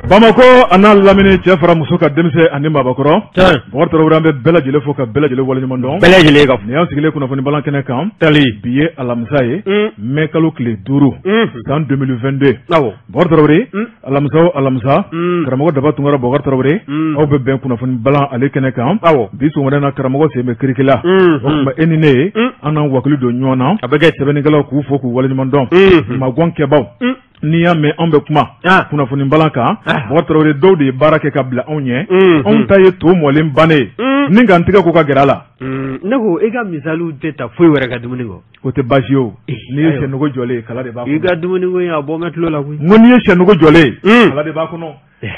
Bamakɔ a n'a lamini, cɛ fara muso ka, denmisɛn ani maabakɔrɔ, Bɔkari Tarawele, an bɛ bɛɛ lajɛlen fo ka bɛɛ lajɛlen waleɲuman dɔn. Bɛɛ lajɛlen ka Nin y'an sigilen kunnafoni balan kɛnɛ kan. Tali. Bi ye alamisa ye, mɛ kalo tile 5, san 2022. Bɔkari Tarawele, alamisa o alamisa, karamɔgɔ Daba Tunkara, Bɔkari Tarawele, aw bɛ bɛn kunnafoni balan ale kɛnɛ kan. Bi sɔgɔmada in na, karamɔgɔ sen bɛ kiriki la. O tuma, e ni ne ye, an n'an wakili don ɲɔgɔn na. A bɛ kɛ. Sɛbɛnnikɛlaw, k'u fo k'u waleɲuman dɔn. Magɔn kɛbaw, n'i y'a mɛn anw bɛ kuma kunnafoni balan kan, Bɔkari Tarawele, dɔw de ye baara kɛ ka bila anw ɲɛ. Anw ta ye to mɔlen bannen ye ni ka n tɛgɛ ko ka gɛrɛ a la. Ne ko e ka misaliw tɛ ta foyi wɛrɛ ka dumuni kɔ. O tɛ baasi ye o. N'i ye sɛnogo jɔlen ye, kala de b'a I kɔnɔ. ka dumuni ko in, a bɔ mɛ tulo la koyi. N ko n'i ye sɛnogo jɔlen ye, kala de b'a kɔnɔ.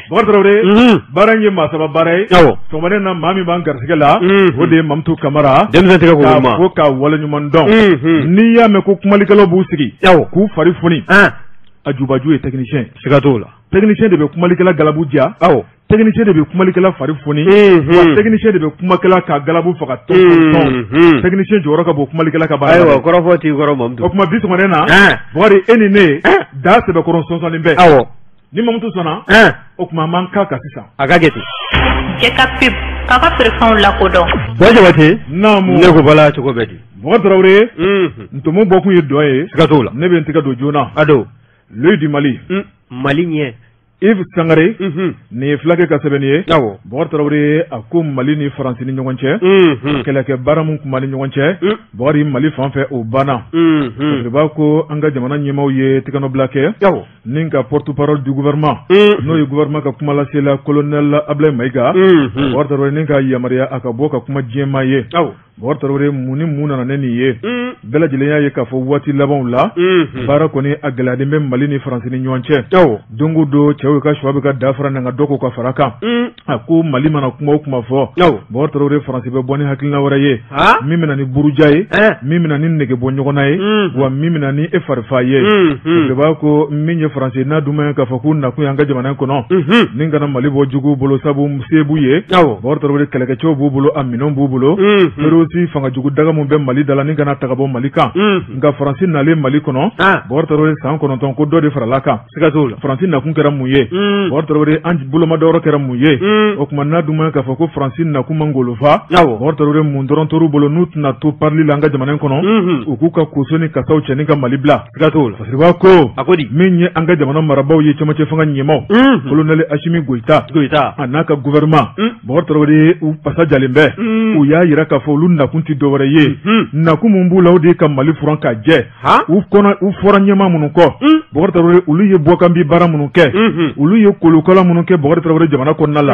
Bɔkari Tarawele, baara in ye maa saba baara ye. Sɔgɔmada in na, maa min b'an garisɛgɛ la, o de ye Mamutu Kamara. Denmisɛn tɛgɛ ko K'a ma. fo k'a waleɲuman dɔn. N'i y'a mɛn ko kumalikɛlaw b'u sigi k'u fari foni, a jubaju ye technicien. Siga t'o la. Technicien de bɛ kumalikɛla galabu diya. Technicien de bɛ kumalikɛla fari foni. Wa technicien de bɛ kumakɛla ka galabu faga tɔn tɔn. Technicien jɔyɔrɔ ka bon kumalikɛla ka baara la. Ayiwa, kɔrɔfɔ t'i kɔrɔ, Mamutu. O tuma, bi sɔgɔmada in na, Bukari, e ni ne da sɛbɛkɔrɔ sɔnsɔnni bɛɛ. Ni Mamutu sɔnna, o tuma an b'an kan kan sisan. A ka kɛ ten. Cɛ ka pub k'a ka feerefɛnw lakodɔn. Bɔ Jabate. Naamu. Ne ko bala cogo bɛ di? Bukari Tarawele, ntomo bɔkun ye dɔn ye. Siga t'o la. Ne bɛ n tɛgɛ don joona. A don. L'Œil du Mali. Mali ɲɛ. Yves Sangare, nin ye fulakɛ ka sɛbɛnni ye. Bukari Tarawele, a ko Mali ni Faransi ni ɲɔgɔn cɛ, kɛlɛkɛ baara min tun b'an ni ɲɔgɔn cɛ, Bukari, Mali fan fɛ, o banna. B'a ko an ka jamana ɲɛmaaw ye tɛgɛnɔbila kɛ ni ka porte-parole du gouvernement, n'o ye gouvernement ka kumalasela colonel Ablaye Mayiga, Bukari Tarawele, ni ka yamaruya a ka bɔ ka kuma diɲɛmaa ye. Bukari Tarawele, mun ni mun nana ne nin ye? Bɛɛ lajɛlen y'a ye k'a fɔ waati labanw la, baara kɔni a gɛlɛyalen bɛ Mali ni Faransi ni ɲɔgɔn cɛ. Don o don, cɛw ka suwa bɛ ka da fara ka dɔ ko ka fara kan. A ko Mali mana kuma o kuma fɔ, Bukari Tarawele, Faransi bɛ bɔ ni hakilina wɛrɛ ye min bɛna ni buruja ye, min bɛna ni nege bɔ ɲɔgɔn na ye, wa min bɛna ni e farifa ye. O b'a ko min ye Faransi n'a dun ma k'a fɔ k'u nakun ye an ka jamana in kɔnɔ ni kana Mali bɔ juguw bolo, sabu se b'u ye. Bukari Tarawele, kɛlɛkɛcɛw b'u bolo, a minɛnw b'u bolo, terroriste fangajugu daga min bɛ Mali da la ni kana ta ka bɔ Mali kan. Nka Faransi nalen Mali kɔnɔ, Bukari Tarawele, san 9, ko dɔ de farala kan. Siga t'o la. Faransi nakun kɛra mun ye? Bukari Tarawele, an bolomadayɔrɔ kɛra mun ye? O tuma, n'a dun ma k'a fɔ ko Faransi nakun man golofa, Bukari Tarawele, mun dɔrɔn tor'u bolo n'u tɛna to parili la an ka jamana in kɔnɔ, u k'u ka koso ni kasaw cɛ ni ka Mali bila. Siga t'o la. Fasiriba ko A ko di? Min ye an ka jamana marabaaw ye, cɛmancɛ fanga ɲɛmaaw, colonel Asimi Goyita Goyita. A n'a ka gouvernement, Bukari Tarawele, u pasa jalen bɛ. U y'a yira k'a fɔ olu nakun tɛ dɔwɛrɛ ye. Nakun mun b'u la, o de ye ka Mali furan ka jɛ. U kɔnɔ, u fɔra ɲɛmaa minnu kɔ, Bukari Tarawele, olu ye bɔkan bi baara minnu kɛ, olu ye kolokala minnu kɛ, Bukari Tarawele, jamana kɔnɔna la,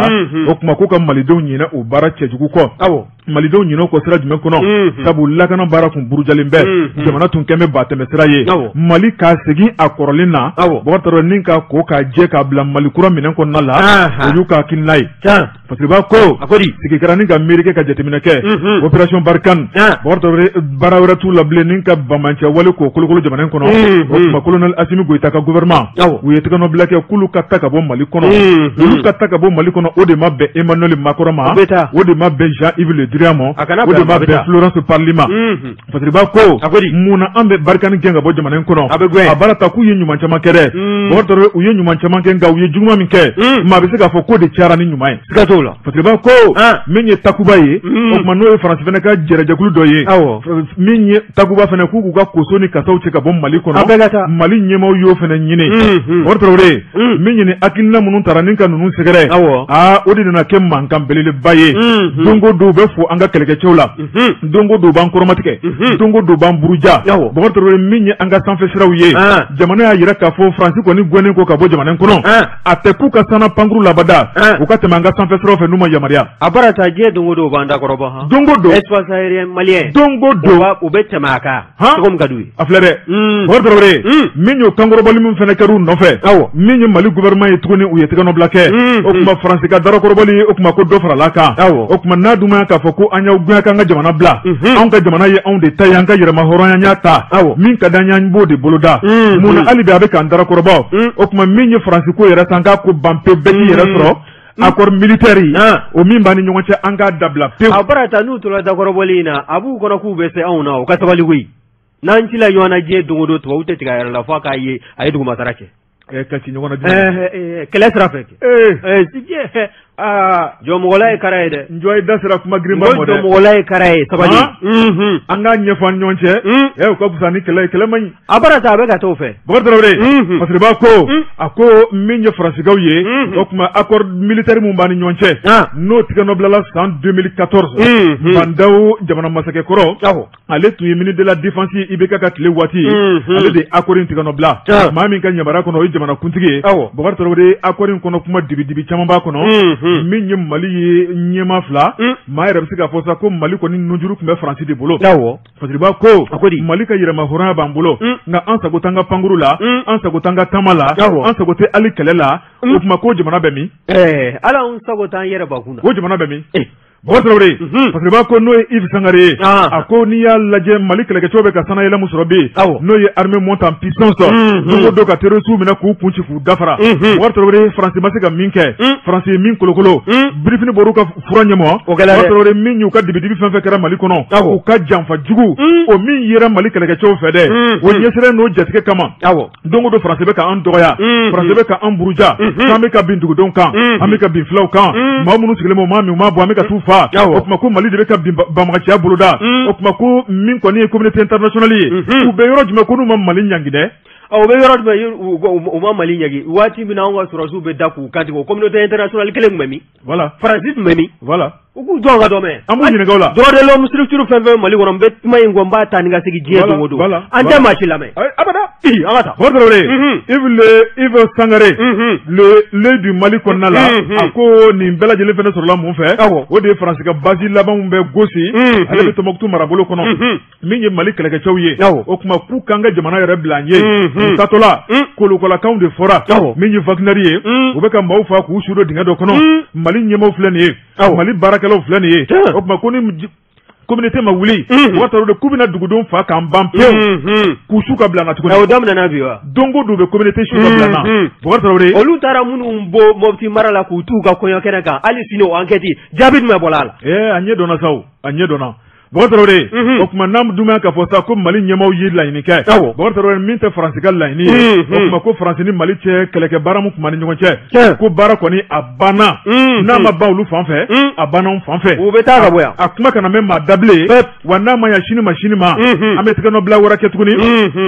o tuma ko ka malidenw ɲinɛ o baara cɛjugu kɔ. Malidenw ɲinɛ kɔ sira jumɛn kɔnɔ? Sabu lakana baara kun burujalen bɛ, jamana tun kɛn bɛ batɛmɛ sira ye. Mali k'a segin a kɔrɔlen na, Bukari Tarawele, ni ka ko k'a jɛ k'a bila Mali kura minɛn kɔnɔna la, o y'u ka hakilina ye. Fasiriba ko A ko di? Sigi kɛra ni ka miiri kɛ ka jateminɛ kɛ opération Barkhane, Bukari Tarawele, baara wɛrɛ t'u la bilen ni ka banbancɛ wale k'o kolokolo jamana in kɔnɔ. O tuma, colonel Asimi Goyita ka gouvernement, u ye tɛgɛnɔbila kɛ k'olu ka ta ka bɔ Mali kɔnɔ. Olu ka ta ka bɔ Mali kɔnɔ, o de ma bɛn Emmanuel Macron ma, o de ma bɛn Jean-Yves Le Drian ma, o de ma bɛn Florence Parly ma. Fasiriba ko A ko di? Mun na an bɛ Barkhane gɛn ka bɔ jamana in kɔnɔ? A bɛ gɛn. A baara ta k'u ye ɲuman caman kɛ dɛ, Bukari Tarawele, u ye ɲuman caman kɛ, nka u ye juguman min kɛ, maa bɛ se k'a fɔ k'o de cayara ni ɲuman ye. Siga t'o la. Fasiriba ko min ye Takuba ye, o tuma n'o ye Faransi fana ka jɛrɛjɛkulu dɔ ye, min ye Takuba fana, k'u k'u ka koso ni kasaw cɛ ka bɔ Mali kɔnɔ. A bɛɛ ka taa. Mali ɲɛmaaw y'o fana ɲini. Bukari Tarawele, min ye nin hakilina minnu taara ni ka ninnu sɛgɛrɛ, aa, o de nana kɛ mankan belebeleba ye. Don o don, u bɛ fo an ka kɛlɛkɛcɛw la, don o don, u b'an kɔrɔmatigɛ, don o don, u b'an buruja. Bukari Tarawele, min ye an ka sanfɛ siraw ye, jamana y'a yira k'a fɔ Faransi kɔni gɛnnen ko ka bɔ jamana in kɔnɔ, a tɛ k'u ka sanna pankuru labada u ka tɛmɛ an ka sanfɛ siraw fɛ n'u ma yamaruya. A bara ta diɲɛ don o don, u b'an dakɔrɔbɔ han. Don o don. Espace aérien malien. Don o don. U bɛ tɛmɛ a kan. Cogo min ka d'u ye. A filɛ dɛ, Bukari Tarawele, min y'o kankɔrɔbɔli min fana kɛra u nɔfɛ, min ye Mali gouvernement ye tuguni, u ye tɛgɛnɔbila kɛ. O tuma, Faransi ka darakɔrɔbɔli, o tuma ko dɔ farala kan. O tuma, n'a dun ma k'a fɔ ko an y'aw gɛn k'an ka jamana bila, anw ka jamana ye anw de ta ye, an ka yɛrɛma hɔrɔnya y'a ta, min ka d'an ye, an b'o de boloda. Mun na hali bi a bɛ k'an darakɔrɔbɔ? O tuma, min ye Faransi ko yɛrɛ san k'a ko ban pewu, bɛɛ k'i yɛrɛ sɔrɔ, accord militaire o min b'an ni ɲɔgɔn cɛ, an k'a dabila pewu. A bara ta n'u tora dakɔrɔbɔli in na, a b'u kɔnɔ k'u bɛ se anw na, u ka sabali koyi. N'an cila ɲɔgɔn na diɲɛ don o don, tubabu tɛ tigɛ a yɛrɛ la f'a k'a ye a ye dugumasara kɛ. Ka ci ɲɔgɔn na jumɛn? Kɛlɛ sira fɛ. Si aa jɔnmɔgɔla ye kara ye dɛ. N jɔ, i da sera kuma girinba ma dɛ. Jɔnmɔgɔla ye kara ye, sabali. An k'a ɲɛfɔ an ni ɲɔgɔn cɛ, o ka fisa ni kɛlɛ ye, kɛlɛ man ɲi. A bara ta, a bɛ ka t'o fɛ. Bɔkari Tarawele, Fasiriba ko, a ko min ye Faransikaw ye, o tuma accord militaire mun b'an ni ɲɔgɔn cɛ, n'o tigɛnɔ bilala san 2014, Bah N'Daw jamana masakɛ kɔrɔ, ale tun ye ministre de la défense IBK ka tile waati, ale de ye accord in tigɛnɔ bila. Maa min ka yamaruya kɔnɔ, o ye jamana kuntigi ye. Bɔkari Tarawele, accord in kɔnɔ, kuma dibi-dibi caman b'a kɔnɔ. Min ye Mali ye ɲɛmaa fila, maa yɛrɛ bɛ se k'a fɔ sa ko Mali kɔni nujuru tun bɛ Faransi de bolo. Fasiriba ko Mali ka yɛrɛma hɔrɔnya b'an bolo, nka an sago t'an ka pankuru la, an sago t'an ka taama la, an sago tɛ hali kɛlɛ la. O tuma ko jamana bɛ min? Ala, anw sago t'an yɛrɛ bakun na. O jamana bɛ min? Bɔkari Tarawele, Fasiriba ko n'o ye Yves Sangare ye, a ko n'i y'a lajɛ, Mali kɛlɛkɛcɛw bɛ ka sanayɛlɛ mun sɔrɔ bi, n'o ye armée monte en puissance, don o don ka terroristes minɛ k'u kun ci k'u dafara. Bɔkari Tarawele, Faransi ma se ka min kɛ, Faransi ye min kolokolo, birifini bɔr'u ka fura ɲɛmɔ. Bɔkari Tarawele, min y'u ka dibidibi fɛn fɛn kɛra Mali kɔnɔ, u ka janfa jugu o min yera Mali kɛlɛkɛcɛw fɛ dɛ, o ɲɛsinnen n'o jatigɛ kama. Don o don Faransi bɛ ka an dɔgɔya, Faransi bɛ ka an buruja, k'an bɛ ka bin dugudenw kan, an bɛ ka bin filaw kan, maa minnu sigilen bɛ u ma min u ma bɔ, an bɛ ka t'u fa. O tuma ko Mali de bɛ ka bin banbaganciya boloda. O tuma ko min kɔni ye communauté internationale ye, u bɛ yɔrɔ jumɛn ko n'u ma Mali ɲangi dɛ? O bɛ yɔrɔ jumɛn, u ma Mali ɲangi waati min na, anw ka sɔrɔdasiw bɛ da k'u kantigɛ, o communauté internationale kelen tun bɛ min? Faransi tun bɛ min? U k'u jɔ ka dɔ mɛn. An b'u ɲininka o la. Droit de l'homme structure fɛn fɛn Mali kɔnɔ, n bɛ kuma in kɔ, n b'a ta ni ka segin diɲɛ don o don, an tɛ maa si lamɛn. Abada. An ka taa. Bɔkari Tarawele, Yves Sangare, le l'œil du Mali kɔnɔna la, a ko nin bɛɛ lajɛlen fɛnɛ sɔrɔla mun fɛ? O de ye Faransi ka base labanw bɛ gosi, ale bɛ Tɔnbukutu marabolo kɔnɔ. Min ye Mali kɛlɛkɛcɛw ye, o tuma k'u k'an ka jamana yɛrɛ bila an ye. U taatɔla, kolokolakaw de fɔra. Min ye Wagner ye, u bɛ ka maaw faa k'u su don dingɛ dɔ kɔnɔ. Mali ɲɛmaaw filɛ nin ye, Mali baarakɛlaw filɛ nin ye. O tuma ko ni communauté ma wuli, Bɔkari Tarawele, k'u bɛna dugudenw fa k'an ban pewu, k'u su ka bila n na tuguni. O daminɛna bi wa? Don o don u bɛ communauté su ka bila n na. Bɔkari Tarawele, olu taara minnu bɔ Mopti mara la k'u t'u ka kɔɲɔ kɛnɛ kan, hali sini o enquête jaabi jumɛn bɔra a la? A ɲɛ dɔnna sa, o a ɲɛ dɔnna. Bɔkari Tarawele, o tuma n'an dun bɛ k'a fɔ sa ko Mali ɲɛmaaw ye laɲini kɛ, Bɔkari Tarawele, min tɛ Faransi ka laɲini ye, o tuma ko Faransi ni Mali cɛ kɛlɛkɛ baara mun tun b'an ni ɲɔgɔn cɛ, ko baara kɔni a banna. N'a ma ban olu fan fɛ, a banna anw fan fɛ. U bɛ taa ka bɔ yan. A kuma kana mɛn maa da bilen, wa n'a ma ɲɛ sini ma, sini ma, an bɛ tigɛnɔ bila wɛrɛ kɛ tuguni.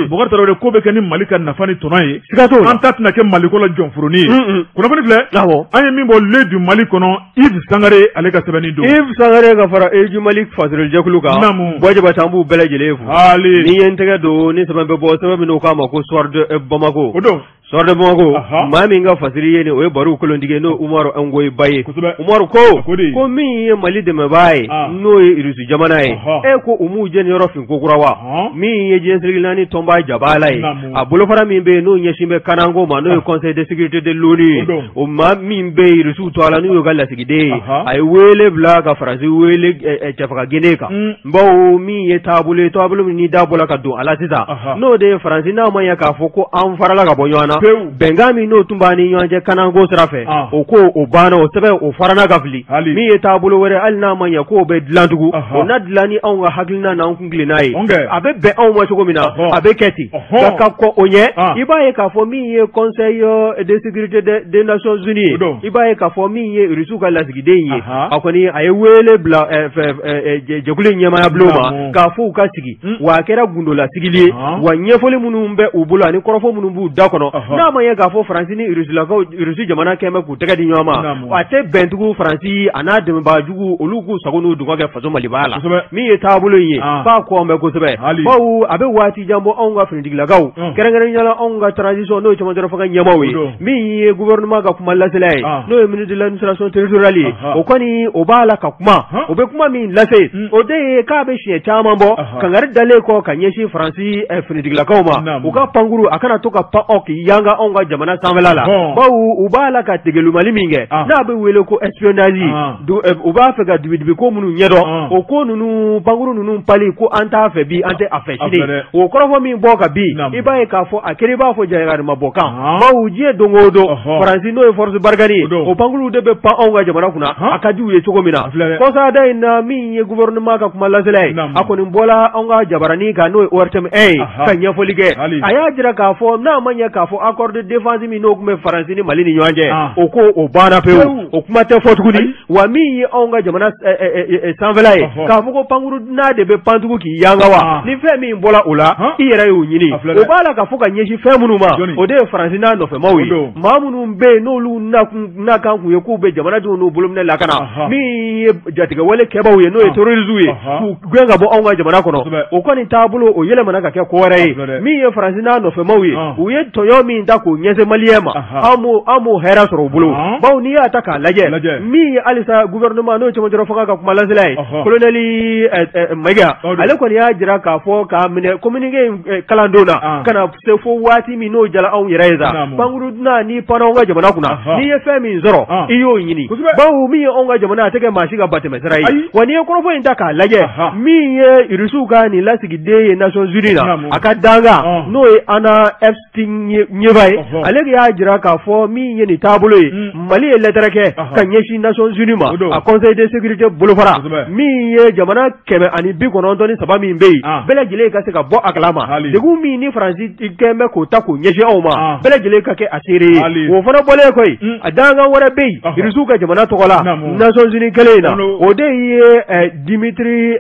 Bɔkari Tarawele, ko bɛ kɛ ni Mali ka nafa ni tɔnɔ ye. Siga t'o la. An ta tɛna kɛ Maliko la jɔnforonin ye. Kunnafoni filɛ, an ye min bɔ l'Œil du Mali kɔnɔ, Yves Sangare ale ka sɛbɛnni don. Yves Sangare ka fara Œil du Mali fasirijɛkulu kan. Bɔ Jabate, an b'u bɛɛ lajɛlen fo. Ni ye n tɛgɛ don ni sɛbɛn bɛ bɔ, sɛbɛn min n'o k'a ma ko Soir de Bamako. O don. Soir de Bamako, maa min ka fasiri ye nin, o ye baro kolontigi ye, n'o Umaru Ngoyi Ba ye. Umaru ko ko min ye Mali dɛmɛbaa ye, n'o ye Irisi jamana ye, e ko u m'u jɛniyɔrɔ fin kokura wa? Min ye diɲɛ seleke naani tɔnba jabaala ye, a bolofara min bɛ yen n'o ɲɛsin bɛ kananko ma, n'o ye Conseil de sécurité de l'ONU ye, o maa min bɛ Irisiw to a la, n'o y'u ka lasigiden ye, a ye wele bila ka Faransi wele cɛfaga gene kan, bawo min ye taabolo ye, taabolo min ni da bɔla ka don a la sisan, n'o de ye Faransi, n'a ma ɲɛ k'a fɔ ko an farala ka bɔ ɲɔgɔn na, bɛnkan min n'o tun b'an ni ɲɔgɔn cɛ kananko sira fɛ, o ko o banna, o sɛbɛn o farana ka fili. Min ye taabolo wɛrɛ, hali n'a ma ɲɛ k'o bɛ dilan tugun, o na dilan ni anw ka hakilina n'an kun tilenna ye, a bɛ bɛn anw ma cogo min na, a bɛ kɛ ten. Nka ka kɔn o ɲɛ, i b'a ye k'a fɔ min ye Conseil de sécurité des Nations Unies ye, i b'a ye k'a fɔ min ye Irisiw ka lasigiden ye, a kɔni a ye wele bila jɛkulu in ɲɛmaaya bulon ma k'a fɔ u ka sigi, wa a kɛra gundola sigili ye, wa ɲɛfɔli minnu bɛ u bolo ani kɔrɔfɔ minnu b'u da kɔnɔ, n'a ma ɲɛ k'a fɔ Faransi ni Irisilakaw, Irisi jamana kɛn bɛ k'u tɛgɛ di ɲɔgɔn ma, a tɛ bɛn tugun Faransi a n'a dɛmɛbaa jugu olu k'u sago n'u dungɔ kɛ faso Maliba la. Min ye taabolo in ye, f'a kɔn bɛ kosɛbɛ, bawo a bɛ waati jan bɔ, anw ka finitigilakaw, kɛrɛnkɛrɛnnenya la anw ka transition, n'o ye cɛmancɛ fanga ɲɛmaaw ye, min ye gouvernement ka kuma lasela ye, n'o ye ministre de l'administration territoriale ye, o kɔni o b'a la ka kuma, o bɛ kuma min lase, o de ye k'a bɛ siɲɛ caman bɔ kangari dalen kɔ ka ɲɛsin Faransi finitigilakaw ma, u ka pankuru a kana to ka pan aw k'i yanga anw ka jamana sanfɛla la, bawo u b'a la ka tegelumali min kɛ, n'a bɛ wele ko espionnage, u b'a fɛ ka dibidibi ko minnu ɲɛdɔn, o ko ninnu, pankuru ninnu pali ko an t'a fɛ bi, an tɛ a fɛ sini. O kɔrɔfɔ min bɔ ka bi, i b'a ye k'a fɔ a kɛra i b'a fɔ jayagarima bɔ kan, bawo diɲɛ don o don, Faransi n'o ye force Barkhane ye, o pankuruw de bɛ pan anw ka jamana kunna, a ka di u ye cogo min na. Kɔsada in na, min ye gouvernement ka kuma lasela ye, a kɔni bɔla anw ka jabaranin kan, n'o ye ORTM 1 ye, ka ɲɛfɔli kɛ. A y'a jira k'a fɔ n'a ma ɲɛ k'a fɔ accord de défense min n'o tun bɛ Faransi ni Mali ni ɲɔgɔn cɛ, o ko o banna pewu, o kuma tɛ fɔ tuguni. Wa min ye anw ka jamana sanfɛla ye, k'a fɔ ko pankurunna de bɛ pantugu k'i yanga wa, ni fɛn min bɔra o la i yɛrɛ y'o ɲini. O b'a la ka fɔ ka ɲɛsin fɛn minnu ma, o de ye Faransi n'a nɔfɛmaw ye, maa minnu bɛ yen n'olu nakan kun ye k'u bɛ jamanadenw n'u bolominɛ lakana, min ye jatigɛwale kɛbaaw ye n'o ye terroristes ye, k'u gɛn ka bɔ anw ka jamana kɔnɔ. O kɔni taabolo o yɛlɛmana ka kɛ ko wɛrɛ ye. Min ye Faransi n'a nɔfɛmaw ye, u ye tɔɲɔ min ta k'o ɲɛsin maliyɛn ma, an m'o hɛrɛ sɔrɔ u bolo. Bawo n'i y'a ta k'a lajɛ, min ye halisa gouvernement n'o ye cɛmancɛrɔ fanga ka kuma lasela ye, colonel Mayiga, ale kɔni y'a jira k'a fɔ k'a minɛ communiqué in kalandon na ka na se fo waati min n'o jala anw yɛrɛ ye sa, pankurunna n'i panna anw ka jamana kunna, n'i ye fɛn min sɔrɔ i y'o ɲini. Bawo min ye anw ka jamana, a tɛ kɛ maa si ka batɛmɛsira ye. Wa n'i ye kɔrɔfɔ in ta k'a lajɛ, min ye Irisiw ka nin lasigiden ye Nations Unies na, a ka dankan n'o ye Anna Epstein Ɲeba ye, ale de y'a jira k'a fɔ min ye nin taabolo ye, Mali ye lɛtɛrɛ kɛ ka ɲɛsin Nations Unies ma, a Conseil de sécurité bolofara, min ye jamana 193 min bɛ yen, bɛɛ lajɛlen ka se ka bɔ a kalama degun min ni Faransi kɛn bɛ k'o ta k'o ɲɛsin anw ma, bɛɛ lajɛlen ka kɛ a seere ye. O fana bɔlen kɔ yen, a dankan wɛrɛ bɛ yen Irisiw ka jamana tɔgɔ la Nations Unies kelen in na, o de ye Dimitri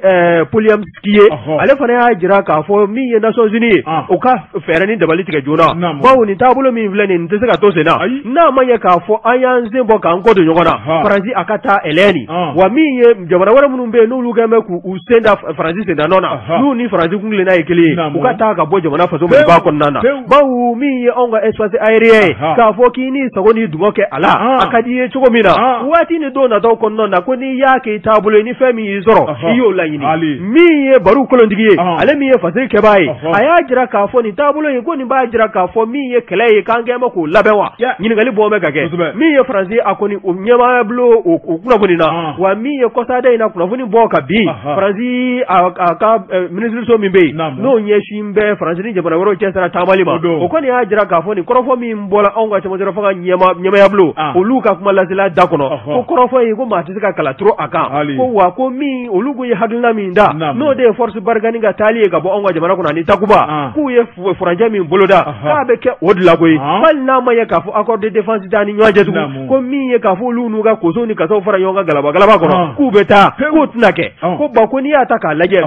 Poliamski ye. Ale fana y'a jira k'a fɔ min ye Nations Unies ye, o ka fɛɛrɛ ni dabali tigɛ joona, bawo nin taabolo min filɛ nin tɛ se ka to sen na, n'a ma ɲɛ k'a fɔ an y'an sen bɔ k'an kɔ don ɲɔgɔn na, Faransi a ka taa ɛlɛni. Wa min ye jamana wɛrɛ minnu bɛ yen n'olu kɛn bɛ k'u sen da Faransi sen da nɔ na, n'u ni Faransi kun tilenna ye kelen ye, u ka taa ka bɔ jamana faso Maliba kɔnɔna na. Bawo min ye anw ka espace aérien ye, k'a fɔ k'i ni sago ni dungɔ kɛ a la, a ka di i ye cogo min na, waati ni don nataw kɔnɔna na, ko n'i y'a kɛ i taabolo ye, ni fɛn min y'i sɔrɔ i y'o laɲini. Min ye Baru Kolontigi ye, ale min ye fasiri kɛbaa ye, a y'a jira k'a fɔ nin taabolo in ko nin b'a jira k'a fɔ min ye kɛlɛ ye k'an kɛn bɛ k'o labɛn wa, ɲininkali bɔ bɛ ka kɛ. Min ye Faransi a kɔni o ɲɛmaaya bulon o kunnafoni na, wa min ye kɔsada in na kunnafoni bɔ ka bin, Faransi a ka minisiriso min bɛ yen n'o ɲɛsin bɛ Faransi ni jamana wɛrɛw cɛ sira taamali ma, o kɔni y'a jira k'a fɔ nin kɔrɔfɔ min bɔra anw ka cɛmancɛrɔ fanga ɲɛmaaya bulon olu ka kuma lasela da kɔnɔ, ko kɔrɔfɔ in ko maa tɛ se ka kala turu a kan, ko wa ko min olu ko ye hakilina min da, n'o de ye force Barkhane ka taali ye ka bɔ anw ka jamana kɔnɔ ani Takuba, k'u ye furancɛ min boloda k'a bɛ kɛ o de la koyi, hali n'a ma ɲɛ k'a fɔ accord de défense t'an ni ɲɔgɔn cɛ tugun, ko min ye k'a fɔ olu n'u ka kosow ni kasaw fara ɲɔgɔn kan galaba galaba kɔnɔ k'u bɛ taa, k'o tɛna kɛ. Ko ba ko n'i y'a ta k'a lajɛ,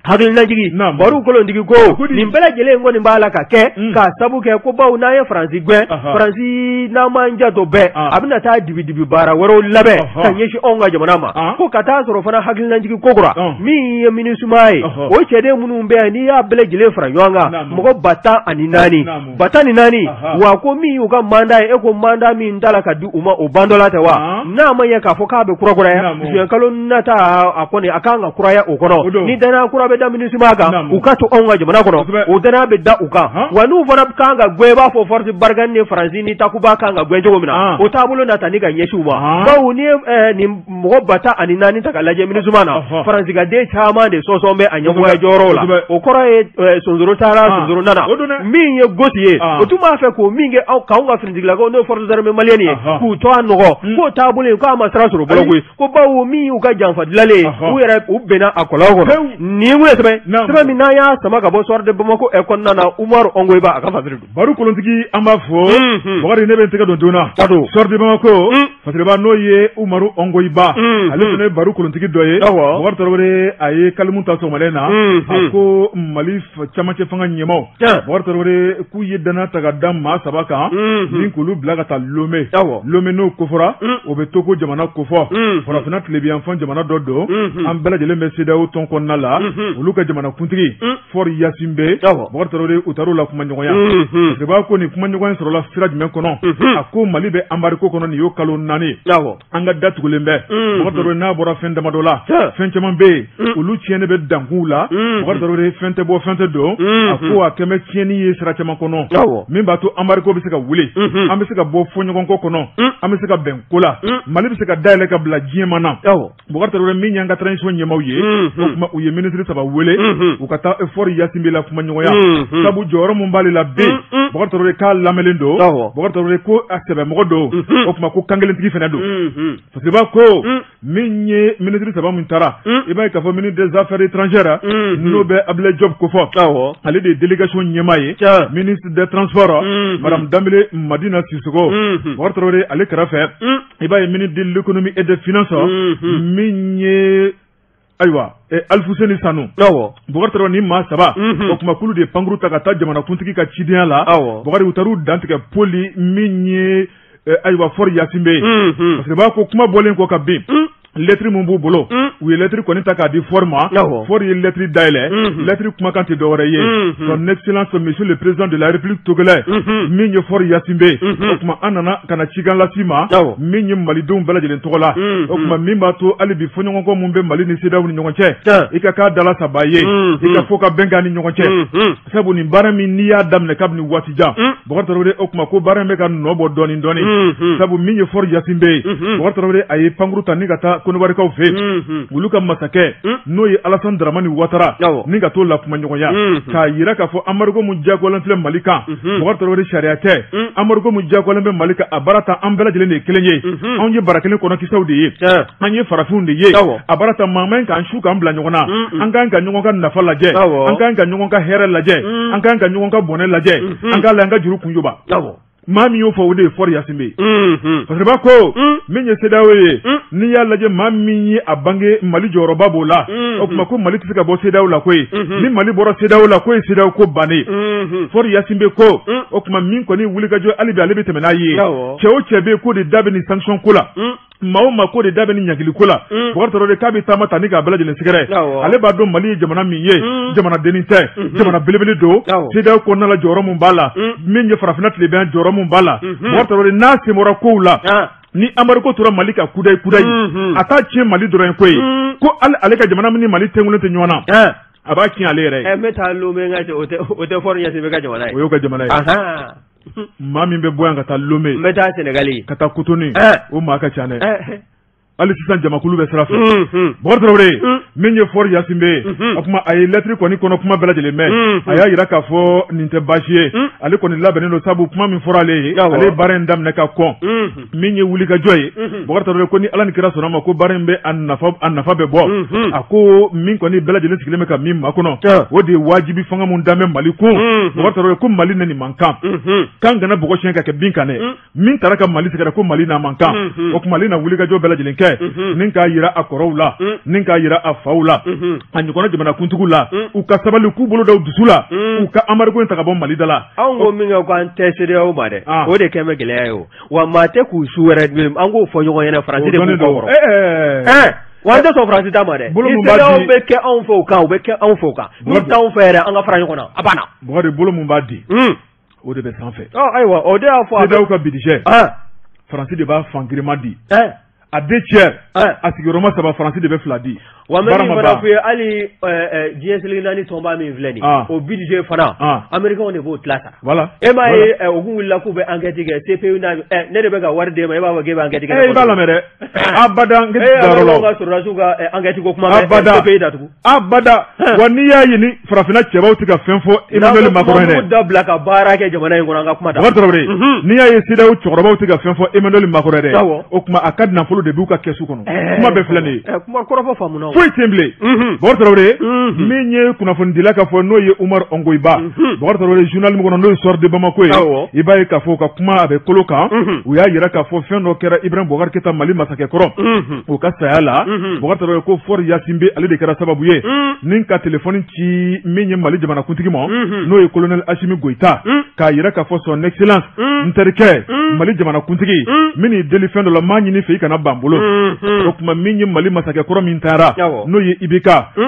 hakilinajigi Baru Kolontigi ko nin bɛɛ lajɛlen kɔni b'a la ka kɛ k'a sabu kɛ ko bawo n'an ye Faransi gɛn, Faransi n'an m'an janto bɛɛ, a bɛna taa dibidibi baara wɛrɛw labɛn ka ɲɛsin anw ka jamana ma. Ko ka taa sɔrɔ fana hakilinajigi ko kura min ye MINUSMA ye, o cɛden minnu bɛ yan n'i y'a bɛɛ lajɛlen fara ɲɔgɔn kan, mɔgɔ 14,000, 14,000, wa ko min y'u ka mandat ye, e ko mandat min t'a la ka di u ma o bandɔ la tɛ wa, n'a ma ɲɛ k'a fɔ k'a bɛ kurakuraya juin kalo nata, a kɔni a kan ka kuraya o kɔnɔ, ni danaya kura bɛ da MINUSMA kan, u ka to anw ka jamana kɔnɔ, o danaya bɛ da u kan. Wa n'u fana kan ka gɛn, i b'a fɔ force Barkhane ni Faransi ni Takuba kan ka gɛn cogo min na, o taabolo na ta ni ka ɲɛsin u ma. Bawo n'i ye nin mɔgɔ 14,000 ta ka lajɛ MINUSMA na, Faransi ka den caman de sɔsɔn bɛ a ɲɛmɔgɔya jɔyɔrɔw la, o kɔrɔ ye sonsoro taara sonsoro nana. Min ye gosi ye, o tun b'a fɛ k'o min kɛ k'anw ka finitigilakaw n'o ye forces armées maliennes ye, k'u to a nɔgɔ, k'o taabolo in k'a ma sira sɔrɔ bolo koyi, ko bawo min y'u ka janfa dilalen ye, u yɛrɛ u bɛnna a kɔlɔlɔ kɔnɔ. Nin ye sɛbɛn min n'an y'a sama ka bɔ Soir de Bamako kɔnɔna na, Umaru Ongoyiba a ka fasiri don. Baru Kolontigi an b'a fɔ, Bakari ne bɛ n tɛgɛ don joona Soir de Bamako fasiriba n'o ye Umaru Ongoyiba, ale fana ye Baru Kolontigi dɔ ye. Bakari Tarawele a ye kalimu ta sɔgɔmada in na, a ko Mali camancɛ fanga ɲɛmaaw, Bakari Tarawele k'u ye danaya ta ka da maa 3 kan, ni k'olu bila ka taa Lome. Lome n'o kofɔra, o bɛ Togo jamana kofɔ, farafinna tilebinyanfan jamana dɔ don, an bɛɛ lajɛlen bɛ CEDEAO tɔn kɔnɔna la, olu ka jamana kuntigi Faure Gnassingbé, Bakari Tarawele u taar'u la kumaɲɔgɔnya. Fasiriba ko nin kumaɲɔgɔnya sɔrɔla sira jumɛn kɔnɔ? A ko Mali bɛ embargo kɔnɔ nin y'o kalo 4, an ka da tugulen bɛ. Bakari Tarawele n'a bɔra fɛn damadɔ la, fɛn caman bɛ yen olu tiɲɛni bɛ dankunw la. Bakari Tarawele fɛn tɛ bɔ fɛn tɛ don, a ko a kɛn bɛ tiɲɛni ye sira caman kɔnɔ, min b'a to embargo bɛ se ka wuli, an bɛ se ka bɔ fɔɲɔgɔnkɔ kɔnɔ, an bɛ se ka bɛn ko la, Mali bɛ se ka dayɛlɛ ka bila diɲɛ ma na. Bukari Tarawele min y'an ka transition ɲɛmaaw ye, o tuma u ye ministre 3 wele u ka taa Faure Gnassingbé la kuma ɲɔgɔnya, sabu jɔyɔrɔ mun b'ale la bi, Bukari Tarawele k'a lamɛnlen don, Bukari Tarawele ko a sɛbɛmɔgɔ don, o tuma ko kan kelen siniɲɛsigi fana don. Fasiriba ko min ye ministre saba min taara, i b'a ye k'a fɔ ministre des affaires étrangères n'o bɛ Abdoulaye Diop kofɔ, ale de ye délégation ɲɛmaa ye. Ministre des transports madame Danbele Madina Sissoko, Bubakari Tarawele ale kɛrɛfɛ, i b'a ye ministre de l'économie et des finances min ye ayiwa Alfuseni Sanu, Bubakari Tarawele ni maa saba, o tuma k'olu de ye pankuru ta ka taa jamanakuntigi ka cidenya la. Bubakari u taar'u dantigɛ poli min ye ayiwa Faure Gnassingbé. Parce que b'a ko kuma bɔlen kɔ ka bin, lettre mun b'u bolo, u ye lettre kɔni ta k'a di Faure ma. Faure ye lettre dayɛlɛ, lettre kumakan tɛ dɔwɛrɛ ye: son excellence monsieur le président de la république togolais min ye Faure Gnassingbé, o tuma an nana ka na cikan las'i ma min ye malidenw bɛɛ lajɛlen tɔgɔ la. O tuma min b'a to hali bi fɔɲɔgɔnkɔ mun bɛ Mali ni CEDEAO ni ɲɔgɔn cɛ, i ka k'a dala saba ye, i ka fɔ ka bɛn k'a ni ɲɔgɔn cɛ, sabu nin baara min n'i y'a daminɛ kabini waati jan, Bubakari Tarawele, o tuma ko baara in bɛ ka nɔ bɔ dɔɔni dɔɔni, sabu min ye Faure Gnassingbé, Bubakari Tarawele a ye pankuru ta ni ka taa Kɔnɔwarikaw fɛ yen, olu ka masakɛ n'o ye Alassane Dramane Ouattara, ni ka t'o la kumaɲɔgɔnya k'a yira k'a fɔ embargo mun diyagoyalen filɛ Mali kan, Bubakari Tarawele, sariya tɛ, embargo mun diyagoyalen bɛ Mali kan, a baara ta an bɛɛ lajɛlen de ye kelen ye, anw ye bara kelen kɔnɔkisɛw de ye, an ye farafinw de ye, a baara ta maa man k'an su k'an bila ɲɔgɔn na, an k'an ka ɲɔgɔn ka nafa lajɛ, an k'an ka ɲɔgɔn ka hɛrɛ lajɛ, an k'an ka ɲɔgɔn ka bɔnɛ lajɛ, an k'a lajɛ an ka juru kun joba. Maa min y'o fɔ, o de ye Faure Gnassingbé. Parce que b'a ko min ye CEDEAO ye, n'i y'a lajɛ maa min ye a bange, Mali jɔyɔrɔba b'o la. O tuma ko Mali tɛ se ka bɔ CEDEAO la koyi, ni Mali bɔra CEDEAO la ko ye CEDEAO ko bannen. Faure Gnassingbé ko o tuma min kɔni wulikajɔ hali bi ale bɛ tɛmɛ n'a ye, cɛ o cɛ bɛ yen k'o de da bɛ nin sanction ko la, maa o maa k'o de da bɛ nin ɲangili ko la, Bubakari Tarawele k'a bɛ taama ta ni k'a bɛɛ lajɛlen sɛgɛrɛ. Ale b'a dɔn Mali ye jamana min ye, jamana dennin tɛ, jamana belebele don. CEDEAO kɔnɔna la jɔyɔrɔ mun b'a la, min ye farafinna tilebenya jɔyɔrɔ mun b'a la, Bubakari Tarawele n'a sen bɔra kow la, ni embargo tora Mali ka kudayi kudayi, a t'a tiɲɛ Mali dɔrɔn ye koyi, ko hali ale ka jamana min ni Mali tɛnkunnen tɛ ɲɔgɔn na, a b'a tiɲɛ ale yɛrɛ ye. N bɛ taa Lomé n ka cɛ, o tɛ Faure Gnassingbé ka jamana ye. O y'o ka jamana ye. Maa min bɛ bɔ yan ka taa Lomé, n bɛ taa Sénégal, ka taa Cotonou, o maa ka ca dɛ. Hali sisan jamakulu bɛ sira fɛ. Bubakari Tarawele, min ye Faure Gnassingbé ye, o tuma a ye lettre kɔni kɔnɔ kuma bɛɛ lajɛlen mɛn, a y'a yira k'a fɔ nin tɛ baasi ye, ale kɔni labɛnnen don, sabu kuma min fɔra ale ye, ale ye baara in daminɛ ka kɔn. Min ye wulikajɔ ye, Bubakari Tarawele ko ni Ala ni kira sɔnna ma ko baara in bɛ a nafa bɛ bɔ. A ko min kɔni bɛɛ lajɛlen sigilen bɛ ka min makɔnɔ, o de ye wajibi fanga mun dan bɛ Mali kun. Bubakari Tarawele ko Mali ne nin man kan, k'an kana bɔgɔ siɲɛ ka kɛ bin kan dɛ, min taara ka Mali sɛgɛrɛ ko Mali n'a man kan. O tuma ale na wulikajɔ bɛɛ lajɛlen kɛ ni k'a yira a kɔrɔw la, ni k'a yira a faw la, a ɲɔgɔnna jamanakuntigiw la, u ka sabali, k'u bolo da u dusu la, u ka embargo in ta ka bɔ Mali da la. Anw ko min kɛ k'an tɛ CEDEAO ma dɛ, o de kɛ bɛ gɛlɛya ye o, wa maa tɛ k'u su wɛrɛ, an k'o fɔ ɲɔgɔn ɲɛna, Faransi de b'u kɔ kɔrɔ. Wa an tɛ sɔn Faransi ta ma dɛ, ni CEDEAO bɛ kɛ anw fɛ o kan, u bɛ kɛ anw fɛ o kan, n'u t'anw fɛ yɛrɛ an ka fara ɲɔgɔn na, a banna. Bubakari, bolo mun b'a di, o de bɛ sanfɛ. Ayiwa, o de y'a fɔ. CEDEAO ka budget, Faransi de b'a fan girinma di. A deux tiers, a sigiyɔrɔma saba, Faransi de bɛ fila di. Wa n bɛ min fana f'i ye, hali diɲɛ seleke naani tɔnba min filɛ nin ye, o budget fana, Américains de b'o tila sara. Voilà. E m'a ye u kun wulila k'u bɛ enquête kɛ CPU n'a, ne de bɛ ka wari d'e ma, e b'a fɔ k'e bɛ enquête kɛ. I b'a lamɛn dɛ. Abada n tɛ dayɔrɔ la. E ka sɔrɔdasiw ka enquête ko kuma bɛ CPI datugu. Abada. Wa n'i y'a ye ni farafinna cɛbaw tɛ ka fɛn fɔ Emmanuel Macron ye dɛ. N'an ka dabila ka baara kɛ jamana in kɔnɔ, an ka kuma da. Bubakari Tarawele, n'i y'a ye CEDEAO cɛkɔrɔbaw tɛ ka fɛn fɔ Emmanuel Macron ye dɛ. O tuma a ka nafolo de b'u ka kɛsu kɔnɔ. Kuma bɛɛ filɛ nin ye. Kuma kɔrɔfɔ faamuna. Foyi tɛ bilen. Bubakari Tarawele, min ye kunnafonidila ka fɔ n'o ye Oumar Ongoïba, Bubakari Tarawele journal min kɔnɔ n'o ye Soir de Bamako ye, i b'a ye k'a fɔ u ka kuma a bɛ kolo kan, u y'a yira k'a fɔ fɛn dɔ kɛra Ibrahim Boubacar Keïta Mali masakɛ kɔrɔ, o ka saya la. Bubakari Tarawele ko Faure Gnassingbé ale de kɛra sababu ye ni ka téléphone ci min ye Mali jamanakuntigi ma, n'o ye colonel Assimi Goïta, k'a yira k'a fɔ son excellence n terikɛ Mali jamanakuntigi, min y'i deli fɛn dɔ la, m'a ɲini fɛ i kana ban bolo. O tuma min ye Mali masakɛ kɔrɔ min taara, n'o ye IBK,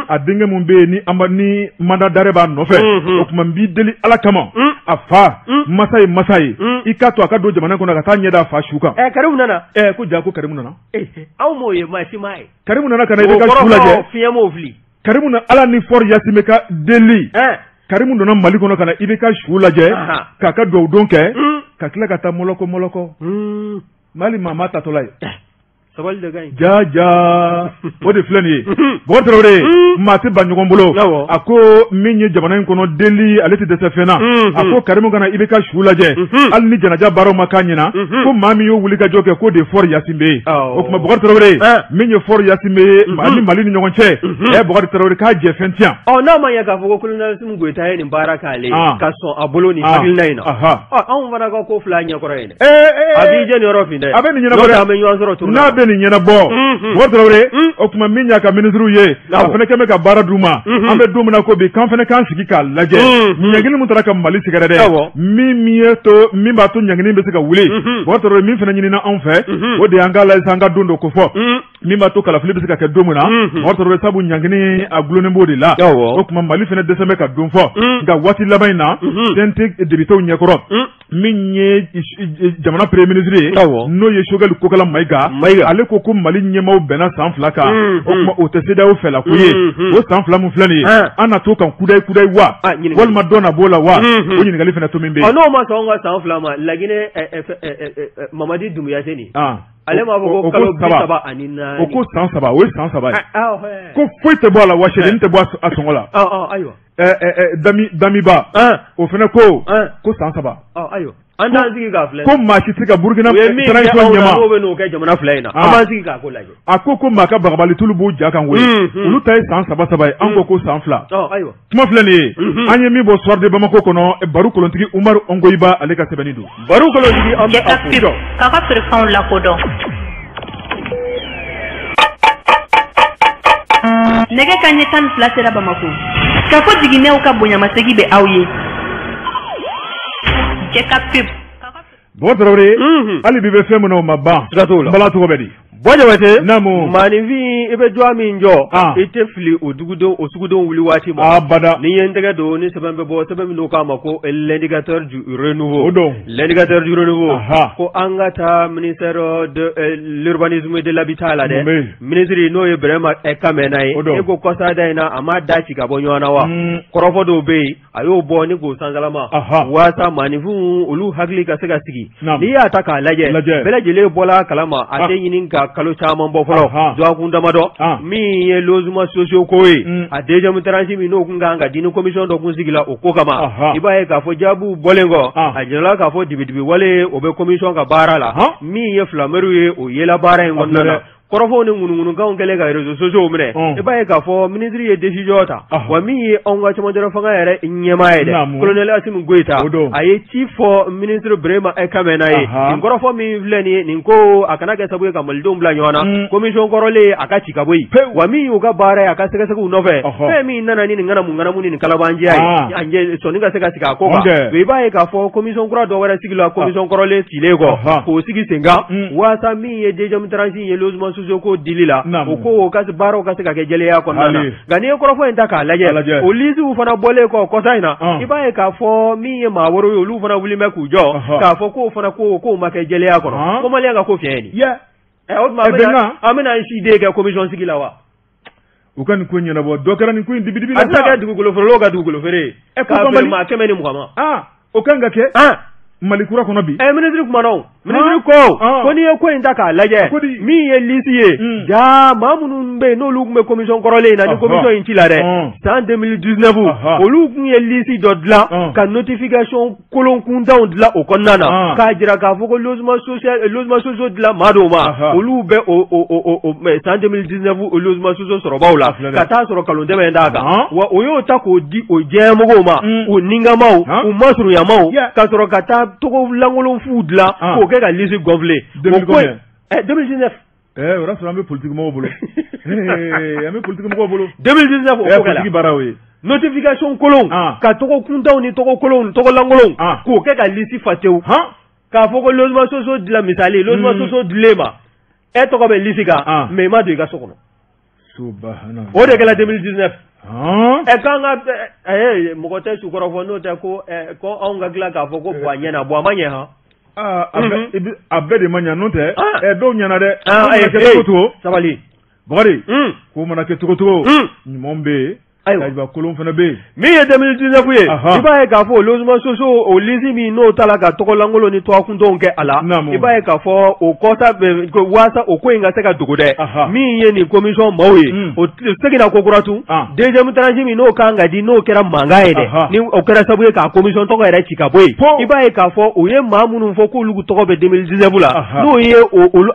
a denkɛ mun bɛ yen ni ni mandat d'arrêt b'a nɔfɛ, o tuma n b'i deli Ala kama, a fa masa ye masa ye, i k'a to a ka don jamana kɔnɔ ka taa ɲɛ da a fa su kan. Karimu nana. Ko ja ko Karimu nana. Aw m'o ye, maa si m'a ye. Karimu nana ka na IBK su lajɛ. Fiɲɛ m'o fili. Karimu na Ala ni Faure Gnassingbé ka deli. Karimu donna Mali kɔnɔ ka na IBK su lajɛ, k'a ka duwawu don kɛ, ka tila ka taa mɔlɔkɔ mɔlɔkɔ. Mali maa ma tatɔla ye. Sabali de ka ɲi. Ja ja o de filɛ nin ye. Bɔkari Tarawele maa tɛ ban ɲɔgɔn bolo. A ko min ye jamana in kɔnɔ deli ale tɛ dɛsɛ fɛn na. A ko Karimu kana i bɛ ka su lajɛ. Hali ni janaja baaraw ma k'a ɲɛna. Ko maa min y'o wuli ka jɔ kɛ k'o de ye Faure Gnassingbé ye. O tuma Bɔkari Tarawele min ye Faure Gnassingbé ye ani Mali ni ɲɔgɔn cɛ. Bɔkari Tarawele k'a jɛ fɛn ti yan. Ɔ n'a ma ɲɛ k'a fɔ ko colonel Assimi Goïta ye nin baara k'ale ye. Ka sɔn a bolo nin hakilina in na. Ɔ anw fana ka ko fila ɲɛkɔrɔ yen dɛ. A b'i jɛ nin yɔrɔ fin dɛ. A bɛ nin ɲɛnabɔ dɛ. N'o tɛ an bɛ ɲɔgɔn sɔrɔ turu la. N'a bɛ nin ɲɛnabɔ. Bɔkari Tarawele o tuma min y'a ka ministre ye. A fana kɛn bɛ ka baara d'u ma. An bɛ don min na ko bi k'an fana k'an sigi k'a lajɛ. Ɲangili min taara ka Mali sɛgɛrɛ dɛ. Min b'a to ɲangili bɛ se ka wuli. Bɔkari Tarawele min fana ɲinina anw fɛ. O de y'an k'a lajɛ an ka don dɔ ko fɔ. Min b'a to kalafili bɛ se ka kɛ don min na. Bɔkari Tarawele sabu ɲangili a gulonnen b'o de la. O tuma Mali fana dɛsɛ bɛ ka don fɔ. Nka waati laban in na. CNT députés ɲɛkɔrɔ. Min ye jamana premier ministre ye. N'o ye Choguel Kokala Maïga. Ale ko ko Mali ɲɛmaaw bɛnna san 2 kan. O tuma o tɛ CEDEAO fɛla ko ye. O san 2 mun filɛ nin ye. An na to kan kudayi kudayi wa. Walima dɔ na b'o la wa. O ɲininkali fana to min bɛ yen. Ɔ n'o ma sɔn anw ka san 2 ma Laginɛ Mamadi Doumbouya tɛ nin. Ale m'a fɔ ko kalo 34. O ko san 3 o ye san 3 ye. Ko foyi tɛ bɔ a la wa sɛdennin tɛ bɔ a sɔngɔ la. Ayiwa. Damiba. O fana ko ko san 3. Ayiwa. An t'an sigi k'a filɛ. Ko maa si tɛ se ka Burukina transition ɲɛmaa. N'o bɛ n'o kɛ jamana 2 in na. An b'an sigi k'a ko lajɛ. A ko ko maa ka bagabali tulu b'u ja kan koyi. Olu ta ye san 3 3 ye an ko ko san 2. Ayiwa. Kuma filɛ nin ye. An ye min bɔ Soir de Bamako kɔnɔ Baru Kolontigi Umaru Ongoyiba ale ka sɛbɛnni don. Baru Kolontigi an bɛ a fo. K'a ka feerefɛnw lakodɔn. Nɛgɛ ka ɲɛ 12 sera Bamako. Kafo jiginɛw ka bonyamasegin bɛ aw ye. Jɛ ka pub. Bɔkari Tarawele hali bi bɛ fɛn min na o ma ban. Siga t'o la. Bala tɔgɔ bɛ di. Bɔ Jabate. Naamu. Maaninfin i bɛ jɔ min jɔ. I tɛ fili o dugudenw o sugudenw wuli waati ma. Abada. Ni ye n tɛgɛ don ni sɛbɛn bɛ bɔ sɛbɛn min n'o k'a ma ko l'indicateur du renouveau. O don. L'indicateur du renouveau. Ko an ka taa ministère de l'urbanisme et de l'habitat la dɛ. Ministre n'o ye Birahima Kamena ye. O don. E ko kɔsada in na a ma da ci ka bɔ ɲɔgɔn na wa. Kɔrɔfɔ dɔw bɛ yen a y'o bɔ ni k'o sansalama. Waasa maaninfinw olu hakili ka se ka sigi. N'i y'a ta k'a lajɛ. Bɛɛ lajɛlen bɔla a kalama a tɛ ɲini ka kalo caman bɔ fɔlɔ. Dɔgɔkun damadɔ. Min ye logement sociaux ko ye. A deuxième tranche min n'o kun kan ka di ni commission dɔ kun sigila o ko kama. I b'a ye k'a fɔ jaabiw bɔlen kɔ. A jirala k'a fɔ dibidibi wale o bɛ commission ka baara la. Min ye filamɛriw ye o yela baara in kɔnɔna na. Kɔrɔfɔw ni ŋunuŋunukanw kɛlen ka réseaux sociaux minɛ. I b'a ye k'a fɔ ministre ye décision ta. Wa min ye anw ka cɛmancɛrɔ fanga yɛrɛ ɲɛmaa ye dɛ. Colonel Assimi Goïta. A ye ci fɔ ministre Birahima Kamena ye. Nin kɔrɔfɔ min filɛ nin ye nin ko a kana kɛ sababu ye ka malidenw bila ɲɔgɔn na. Commission kɔrɔlen a ka ci ka bɔ yen. Wa min y'u ka baara ye a ka sɛgɛsɛgɛw nɔfɛ. Fɛn min nana ni nin ŋanamu ni nin kalabanjiya ye. Sɔnni ka se ka sigi a ko kan. I b'a ye k'a fɔ commission kura dɔ wɛrɛ sigila commission kɔrɔlen silen kɔ. K'o sigi sen kan. Waasa min ye deuxième tranche ye logement sociaux ko dili la o ko ka baaraw ka se ka kɛ jɛlenya kɔnɔna na. Nka n'i ye kɔrɔfɔ in ta k'a lajɛ o lisiw fana bɔlen kɔ kɔsa in na i b'a ye k'a fɔ min ye maa wɛrɛw ye olu fana wulilen bɛ k'u jɔ k'a fɔ k'o fana ko ma kɛ jɛlenya kɔnɔ ko maliyɛn ka ko fiɲɛ ye nin. O tuma an bɛna an si den kɛ commission sigi la wa. U ka nin ko ɲɛnabɔ dɔ kɛra nin ko in dibidibi la. A tɛ se ka kɛ dugukolo feerelaw ka dugukolo feere ye. K'a bɛn maa 120 ma. O kan ka kɛ. Mali kura kɔnɔ bi. Ministre kumana o. Ministre ko ko n'i ye ko in ta k'a lajɛ. Min ye liste ye. Jaa maa minnu bɛ yen n'olu tun bɛ commission kɔrɔlen in na ni commission in ci la dɛ. San 2019 olu tun ye liste dɔ dilan ka notification kolon kuntanw dilan o kɔnɔna na. K'a jira k'a fɔ ko logement social logement sociaux dilan maa dɔw ma. Olu bɛ o san 2019 logement sociaux sɔrɔbaw la. Ka taa sɔrɔ kalon tɛmɛ d'a kan. Wa o y'o ta k'o di o jɛmɔgɔw ma. U ningamaw u masurunyamaw. Ka sɔrɔ ka taa tɔgɔ lankolon fu dilan k'o kɛ ka liste gonfler. 2019. O y'a sɔrɔ an bɛ politique mɔgɔw bolo. An bɛ politique mɔgɔw bolo. 2019 o ko kɛra. Politique baaraw ye. Notification kolon. Ka tɔgɔ kuntanw ni tɔgɔ kolonw tɔgɔ lankolonw. K'o kɛ ka liste fa tewu. K'a fɔ ko logement sociaux dilan misali logement sociaux dilen ma. E tɔgɔ bɛ liste kan mais i ma don i ka so kɔnɔ. Subahana. O de kɛra 2019. K'an ka mɔgɔ tɛ sukɔrɔ fɔ n'o tɛ ko ko anw ka tila k'a fɔ ko bɔ a ɲɛna bɔ a ma ɲɛ han. A bɛɛ de ma ɲɛ n'o tɛ dɔw ɲɛna dɛ. Kɛ cogo cogo. Sabali. Bakari. Ko mana kɛ cogo cogo. Ɲuman bɛ yen. Ayiwa kolon fana bɛ yen min ye 2019 ye i b'a ye k'a fɔ logement sociaux o liste min n'o tala ka tɔgɔlankolon ni tɔgɔkuntanw kɛ a la, i b'a ye k'a fɔ o kɔta waasa o ko in ka se ka dogo dɛ, min ye nin commission maaw ye o seginna ko kura tun deuxième tranche min n'o kan ka di n'o kɛra mankan ye dɛ, ni o kɛra sababu ye k'a commission tɔgɔ yɛrɛ ci ka bɔ yen, i b'a ye k'a fɔ u ye maa minnu fɔ k'olu tɔgɔ bɛ 2019 la n'o ye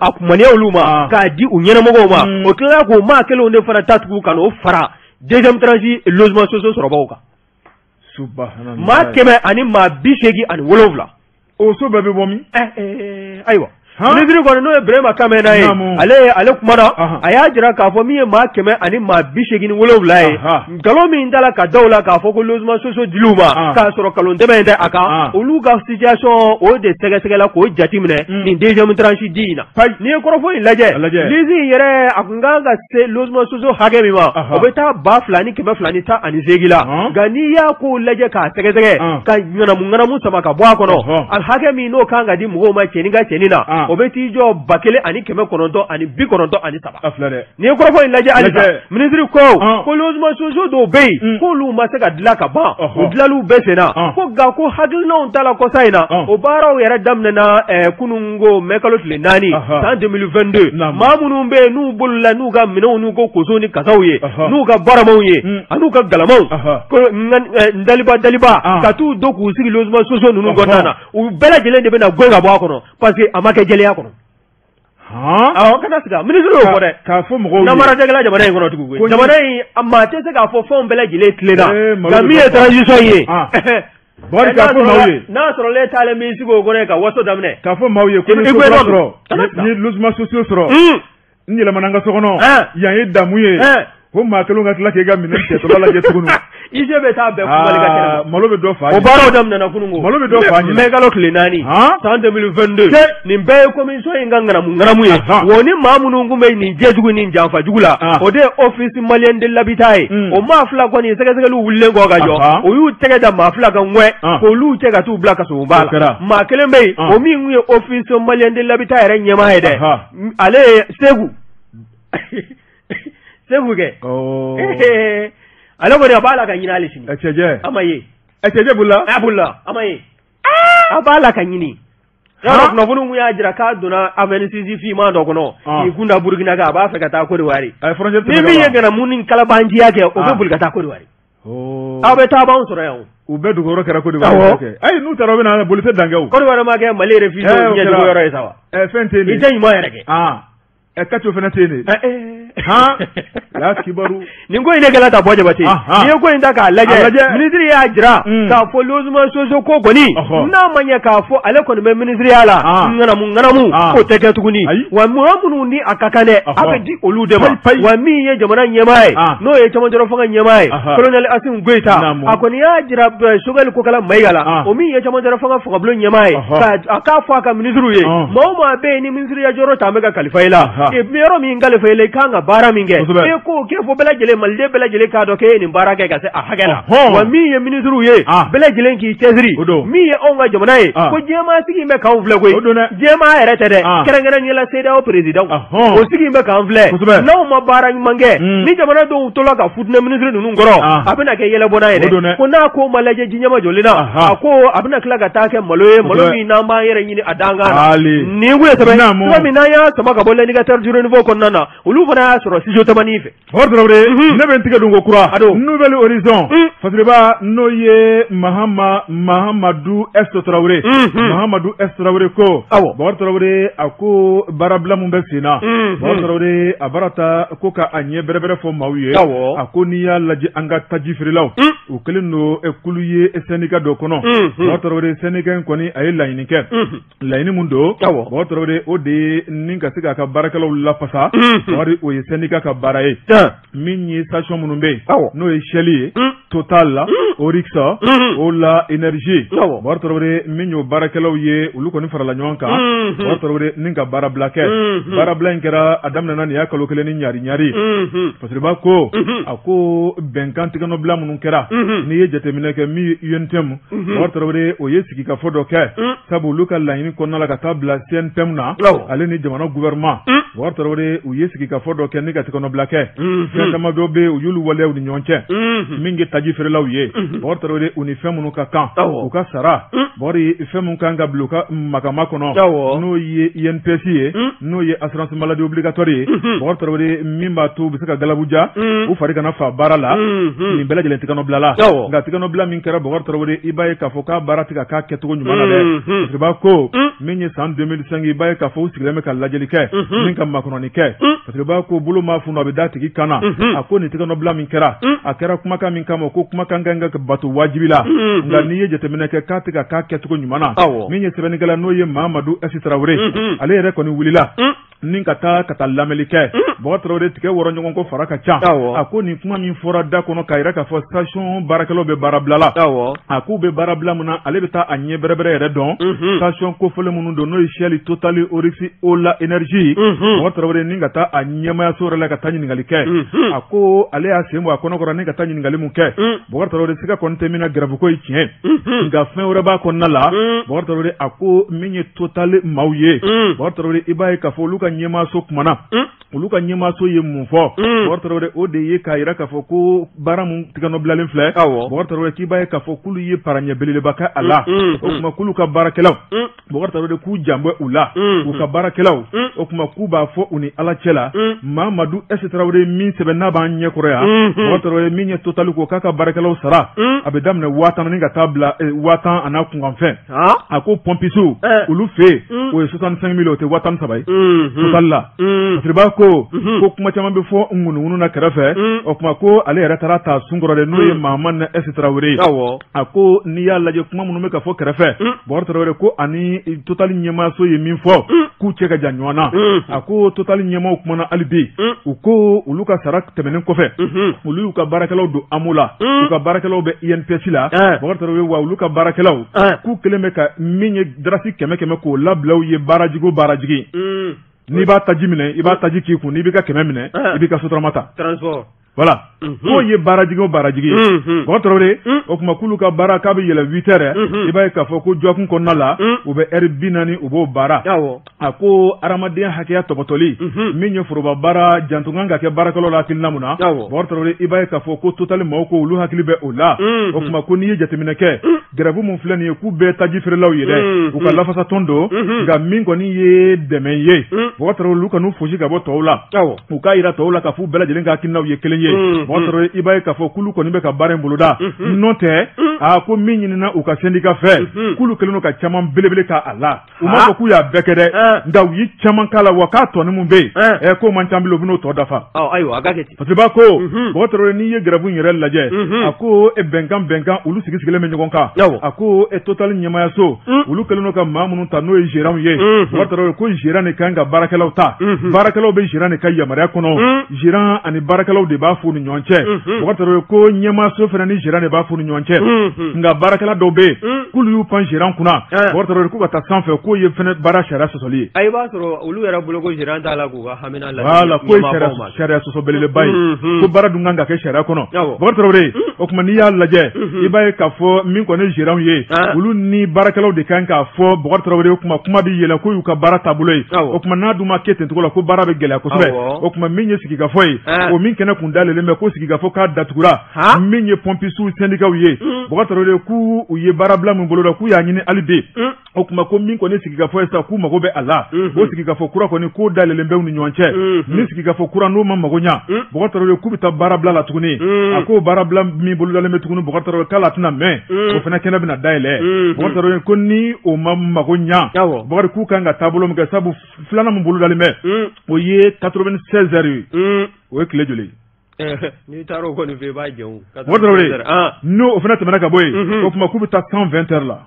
a kumaniya olu ma k'a di u ɲɛnamɔgɔw ma, o tilala k'o maa kelenw de fana ta tugun ka n'o fara deuxième tranche logement sociaux sɔrɔbaw kan. Subhanallah. Maa 187. O so bɛɛ bɛ bɔ min? Ayiwa. Minisiri kɔni n'o ye Birema Kamena ye, ale kumana, a y'a jira k'a fɔ min ye maa 187 ye, nkalon min dala ka da u la k'a fɔ ko logement sociaux dil'u ma, k'a sɔrɔ nkalon tɛmɛ in tɛ a kan, olu ka situation o de sɛgɛsɛgɛla k'o jateminɛ nin deuxième tranche di in na. N'i ye kɔrɔfɔ in lajɛ, liste in yɛrɛ a kun kan ka se logement sociaux hakɛ min ma, o bɛ taa 2218 la, nka n'i y'a ko lajɛ k'a sɛgɛsɛgɛ ka ŋanamu ŋanamu sama ka bɔ a kɔnɔ, a hakɛ min n'o kan ka di mɔgɔw ma cɛnin ka cɛnin na, o bɛ t'i jɔ 1993. N'i ye kɔrɔfɔ in lajɛ halisa, minisiri ko logement sociaux dɔw bɛ yen k'olu ma se ka dilan ka ban, o dilanliw bɛɛ senna, ko nka ko hakilinaw tala kɔsa in na, o baaraw yɛrɛ daminɛna kununko mɛ kalo tile 4 san 2022. Maa minnu bɛ yen n'u bolila n'u ka minɛnw n'u ko koso ni kasaw ye, n'u ka baramaw ye, an'u ka galamaw, ko daliba daliba ka t'u don k'u sigi logement sociaux ninnu kɔnɔna na, u bɛɛ lajɛlen de bɛna gɛn ka bɔ a kɔnɔ parce que a ma kɛ jɛlenya kɔnɔ. Awɔ, kana sigi minisiri y'o fɔ dɛ. K'a fɔ mɔgɔw ye. Namara tɛ kɛla jamana in kɔnɔ tugun koyi. Jamana in maa tɛ se k'a fɔ fɛnw bɛɛ lajɛlen tilenna. Nka min ye transition ye. Bɔkari, k'a fɔ maaw ye. N'a sɔrɔ e taalen b'i sigi o kɔnɔ ka waso daminɛ. K'a fɔ maaw ye ko ni so kura sɔrɔ, ni logement sociaux sɔrɔ, n yɛlɛmana n ka so kɔnɔ, yan ye damu ye. Ko maa kelen ka tila k'e ka minɛn cɛtɔla lajɛ tuguni. IG bɛ taa bɛn Kulubali ka kɛnɛ ma. Malo bɛ dɔ fa ɲɛna. O baaraw daminɛna kununko. Malo bɛ dɔ fa ɲɛna. Mɛ kalo tile 4 san 2022. Nin bɛɛ ye commission in ka ŋanamu ŋanamu ye. Wa ni maa minnu tun bɛ nin jɛjugu ni janfa jugu la, o de ye office malien de l'habitat ye. O maa fila kɔni sɛgɛsɛgɛliw wulilen kɔ ka jɔ, o y'u tɛgɛ da maa fila kan ŋɛ, k'olu cɛ ka t'u bila kasobonba la. Maa kelen bɛ yen, o min tun ye office malien de l'habitat yɛrɛ ɲɛmaa ye dɛ, ale ye Segu. Segu kɛ. Ale kɔni a b'a la ka ɲini hali sini. Cɛjɛ. A ma ye. Cɛjɛ bolila. A bolila, a ma ye. A b'a la ka ɲini. Yɔrɔ kunnafoni mun y'a jira k'a donna A26 finman dɔ kɔnɔ. K'i kun da Burukina kan, a b'a fɛ ka taa Côte d'Ivoire. Ni min ye ŋanamu ni kalabanciya kɛ, o bɛ boli ka taa Côte d'Ivoire. Aw bɛ taa b'anw sɔrɔ yan o. U bɛɛ dugukɔrɔ kɛra Côte d'Ivoire. Ayi, n'u taara u bɛ na boli tɛ dan kɛ o. Côte d'Ivoire ma kɛ Mali réfugié ɲɛjugu yɔrɔ ye sa wa. Fɛn tɛ yen. I tɛ ɲuman yɛrɛ kɛ. Kaco fana tɛ yen de. Han, la kibaru. Nin ko in de kɛla ta bɔ Jabate. N'i ye ko in ta k'a lajɛ, minisiri y'a jira k'a fɔ logement sociaux ko kɔni, n'a ma ɲɛ k'a fɔ ale kɔni bɛ minisiriya la, ŋanamu ŋanamu o tɛ kɛ tuguni. Wa mɔgɔ minnu ni a ka kan dɛ, a bɛ di olu de ma. Wa min ye jamana ɲɛmaa ye, n'o ye cɛmancɛrɔ fanga ɲɛmaa ye, colonel Assimi Goïta, a kɔni y'a jira Choguel Kokalla Maïga la, o min ye cɛmancɛrɔ fanga fangabulon ɲɛmaa ye, a k'a fɔ a ka minisiriw ye, maa o maa bɛ yen ni minisiriya jɔyɔrɔ ta bɛ ka kalifa i la. Yɔrɔ min kalifa i la, i kan ka baara min kɛ, e k'o kɛ fo bɛɛ lajɛlen, maliden bɛɛ lajɛlen k'a dɔn k'e ye nin baara kɛ ka se a hakɛ la. Wa min ye minisiriw ye, bɛɛ lajɛlen k'i cɛsiri. Min ye anw ka jamana ye, ko diɲɛmaa sigi in bɛ k'anw filɛ koyi. Diɲɛmaa yɛrɛ tɛ dɛ, kɛrɛnkɛrɛnnenya la CEDEAO président, o sigi in bɛ k'an filɛ. N'anw ma baara ɲuman kɛ, ni jamanadenw tola ka futinɛ minisiri ninnu kɔrɔ, a bɛna kɛ yɛlɛbɔnna ye dɛ. Ko n'a ko ma lajɛ ji ɲɛma jɔlen na, a ko a bɛna tila ka taa kɛ malo ye, malo min n'an b'an yɛrɛ ɲini a dankan na. Nin kun ye sɛbɛn ye min n'an y'a sama ka bɔ l'indicateur du renouveau kɔnɔna na, olu fana y'a sɔrɔ studio tamani fɛ. Bɔkari Tarawele, ne bɛ n tigɛ don ko kura. Nouvel Horizon. Fasiriba n'o ye Mahamadu S Tarawele. Mahamadu S Tarawele ko. Awɔ. Bɔkari Tarawele a ko baarabila mun bɛ sen na. Bɔkari Tarawele a baara ta ko ka a ɲɛ bɛrɛbɛrɛ fɔ maaw ye. Awɔ. A ko n'i y'a lajɛ an ka taji feerelaw. U kɛlen don kulu ye syndicat dɔ kɔnɔ. Bɔkari Tarawele syndicat in kɔni a ye laɲini kɛ. Laɲini mun don, Bɔkari Tarawele o de ye ni ka se k'a ka baarakɛlaw lafasa. Bɔkari o ye syndicat ka baara ye. Min ye station minnu bɛ yen, n'o ye Shell ye, Total, Oryx, Ola Energie. Bɔkari Tarawele min y'o baarakɛlaw ye, olu kɔni farala ɲɔgɔn kan. Bɔkari Tarawele ni ka baarabila kɛ. Baarabila in kɛra a daminɛna nin y'a kalo kelen ni ɲari ɲari. Fasiriba ko, a ko bɛnkan tigɛnɔbila minnu kɛra, n'i ye jateminɛ kɛ min ye UNTM, Bɔkari Tarawele o ye sigikafɔ dɔ kɛ. Sabu olu ka laɲini kɔnɔna la ka taa bila CNTM na, ale ni jamana gouvernement. Bɔkari Tarawele u ye sigikafɔ dɔ kɛ ni ka tɛgɛnɔbila kɛ fɛn damadɔ bɛ u y'olu waleyaw ni ɲɔgɔn cɛ min ye taji feerelaw ye Bɔkari Tarawele u ni fɛn minnu ka kan u ka sara Bɔkari fɛn min kan ka bila u ka magama kɔnɔ n'o ye INPS ye n'o ye assurance maladie obligatoire ye Bɔkari Tarawele min b'a to u bɛ se ka galabuja u fari kana fa baara la nin bɛɛ lajɛlen tɛgɛnɔbila la nka tɛgɛnɔbila min kɛra Bɔkari Tarawele i b'a ye k'a fɔ k'a baara tɛ ka k'a kɛcogo ɲuman na dɛ Fasiriba ko min ye san 2005 i b'a ye k'a fɔ u sigilen bɛ ka lajɛli kɛ min ka makɔnɔni kɛ Fasiriba ko bolo maa funu a bɛ da tigi kan na a ko nin tɛgɛnɔbila min kɛra a kɛra kumakan min kama ko kumakan kan ka bato wajibi la nka n'i ye jateminɛ kɛ k'a tɛ ka k'a kɛcogo ɲuman na min ye sɛbɛnnikɛla n'o ye Mamadu S Tarawele ale yɛrɛ kɔni wulila ni ka taa lamɛnli kɛ Bɔkari Tarawele tigɛ wɔrɔ ɲɔgɔn ko fara ka ca a ko nin kuma min fɔra da kɔnɔ k'a jira k'a fɔ station baarakɛlaw bɛ baarabila la a k'u bɛ baarabila min na ale bɛ taa a ɲɛ bɛrɛbɛrɛ yɛrɛ dɔn station kofɔlen minnu don n'o ye Shell Total Oryx Ola Energy Bɔkari Tarawele ni ka taa a ɲɛmaayaso yɛrɛ la ka taa ɲininkali kɛ a ko ale y'a sen bɔ a kɔnɔkɔrɔ ni ka taa ɲininkali mun kɛ Bɔkari Tarawele siga kɔni tɛ min na grève ko ye tiɲɛ nka fɛn wɛrɛ b'a kɔnɔna la Bɔkari Tarawele a ko min ye Total maaw ye Bɔkari Tarawele i b'a ye k'a fɔ olu ka ɲɛmaaso kumana olu ka ɲɛmaaso ye mun fɔ Bɔkari Tarawele o de ye k'a jira k'a fɔ ko baara mun tɛgɛnɔbilalen filɛ Bɔkari Tarawele k'i b'a ye k'a fɔ k'olu ye paraɲɛ belebeleba kɛ a la o tuma k'olu ka baarakɛlaw Bɔkari Tarawele k'u jan bɛ u la u ka baarakɛlaw o tuma k'u b'a fɔ u ni Ala cɛ la Mamadu S Tarawele min sɛbɛn n'a b'an ɲɛ kɔrɔ yan Bɔkari Tarawele min ye Total ko k'a ka baarakɛlaw sara a bɛ daminɛ 10,000 ni ka taa bila 10,000 a n'a kunkanfɛn a ko pɔnpisiw olu fɛ yen o ye 65,000 o tɛ 13,000 ye Total la Fasiriba ko ko kuma caman bɛ fɔ ŋunuŋunu na kɛrɛfɛ o tuma ko ale yɛrɛ taara ta sunkɔrɔ dɛ n'o ye Mamadu S Tarawele ye a ko n'i y'a lajɛ kuma minnu bɛ ka fɔ kɛrɛfɛ Bɔkari Tarawele ko ani Total ɲɛmaaso ye min fɔ k'u cɛ ka jan ɲɔgɔn na a ko Total ɲɛmaaw kumana hali bi u ko olu ka sara tɛmɛnen kɔfɛ olu y'u ka baarakɛlaw don AMO la u ka baarakɛlaw bɛ INPS la Bɔkari Tarawele wa olu ka baarakɛlaw k'u kɛlen bɛ ka min ye darasi 100 k'o labila u ye baarajigi o baarajigi n'i b'a taji minɛ i b'a taji k'i kun n'i b'i ka 100 minɛ i b'i ka sotarama ta voilà k'o ye baarajigi o baarajigi ye Bɔkari Tarawele o tuma k'olu ka baara k'a bɛ yɛlɛ 8 heures i b'a ye k'a fɔ ko dɔgɔkun kɔnɔna la u bɛ heure 40 u b'o baara a ko hadamadenya hakɛya tɔbɔtɔli min ye foroba baara janto kan ka kɛ baarakɛlaw la hakilina mun na Bɔkari Tarawele i b'a ye k'a fɔ ko Total maaw ko olu hakili bɛ o la o tuma ko n'i ye jateminɛ kɛ grève mun filɛ nin ye k'u bɛɛ taji feerelaw ye dɛ u ka lafasatɔn don nka min kɔni ye dɛmɛ ye Bɔkari Tarawele olu kan'u fosi ka bɔ tɔw la u k'a jira tɔw la k'a f'u bɛɛ lajɛlen ka hakilinaw ye kelen ye Bɔkari Tarawele i b'a ye k'a fɔ k'olu kɔni bɛ ka baara in boloda n'o tɛ a ko min ɲinina u ka syndicat fɛ k'olu kɛlen don ka caman belebele k'a la u m'a fɔ k'u y'a bɛɛ kɛ dɛ nka u ye caman k'a la wa k'a tɔnin mun bɛ yen k'o man ca bilen u bɛn'o tɔ dafa ayiwa a ka kɛ ten Fasiriba ko Bɔkari Tarawele n'i ye grève in yɛrɛ lajɛ a ko bɛnkan olu sigi sigilen bɛ ɲɔgɔn kan a ko Total ɲɛmaayaso olu kɛlen don ka maa minnu ta n'o ye gérant ye Bɔkari Tarawele ko gérant de kan ka baarakɛlaw ta baarakɛlaw bɛ gérant de ka yamaruya kɔnɔ gérant ani baarakɛlaw de b'a f'u ni ɲɔgɔn cɛ Bɔkari Tarawele ko ɲɛmaaso fana ni gérant de b'a f'u ni ɲɔgɔn cɛ nka baarakɛla dɔw bɛ yen k'olu y'u pan gérant kunna Bɔkari Tarawele k'u ka taa sanfɛ k'o ye fana baara sariya sɔsɔli ye. A i b'a sɔrɔ olu yɛrɛ bolo ko gérant t'a la k'u ka hamina la. Voilà k'o ye sariya sɔsɔ belebeleba ye ko baara dun kan ka kɛ sariya kɔnɔ Bɔkari Tarawele o tuma n'i y'a lajɛ i b'a ye k'a fɔ min kɔni ye gérant ye olu ni baarakɛlaw de kan k'a fɔ Bɔkari Tarawele o tuma kuma bɛ yɛlɛ k'o y'u ka baara taabolo ye o tuma n'a dun ma kɛ ten cogo la ko baara bɛ gɛlɛya kosɛbɛ o tuma min ye sigikafɔ ye o min kɛnɛ kun dayɛlɛlen bɛ ko sigikafɔ k'a datugura min ye pɔnpisiw sɛndikaw ye Bɔkari Tarawele k'u ye baarabila min boloda k'u y'a ɲini hali bi o tuma ko min kɔni sigikafɔ ye sa k'u mago bɛ a la o sigikafɔ kura kɔni k'o dayɛlɛlen bɛ u ni ɲɔgɔn cɛ ni sigikafɔ kura n'o ma mago ɲa Bɔkari Tarawele k'u bɛ taa baarabila la tuguni a k'o baarabila min bolodalen bɛ tuguni Bɔkari Tarawele k'a la tɛna mɛn o fana kɛnɛ bɛna dayɛlɛ Bɔkari Tarawele ko ni o ma mago ɲa Bɔkari k'u kan ka taabolo min kɛ sabu filanan min bolodalen bɛ o ye 96 heures ye o ye tile joli ye? N'i taara o kɔni fɛ i b'a jɛn o. Bɔkari Tarawele n'o fana tɛmɛna ka bɔ yen o tuma k'u bɛ taa 120 heures la.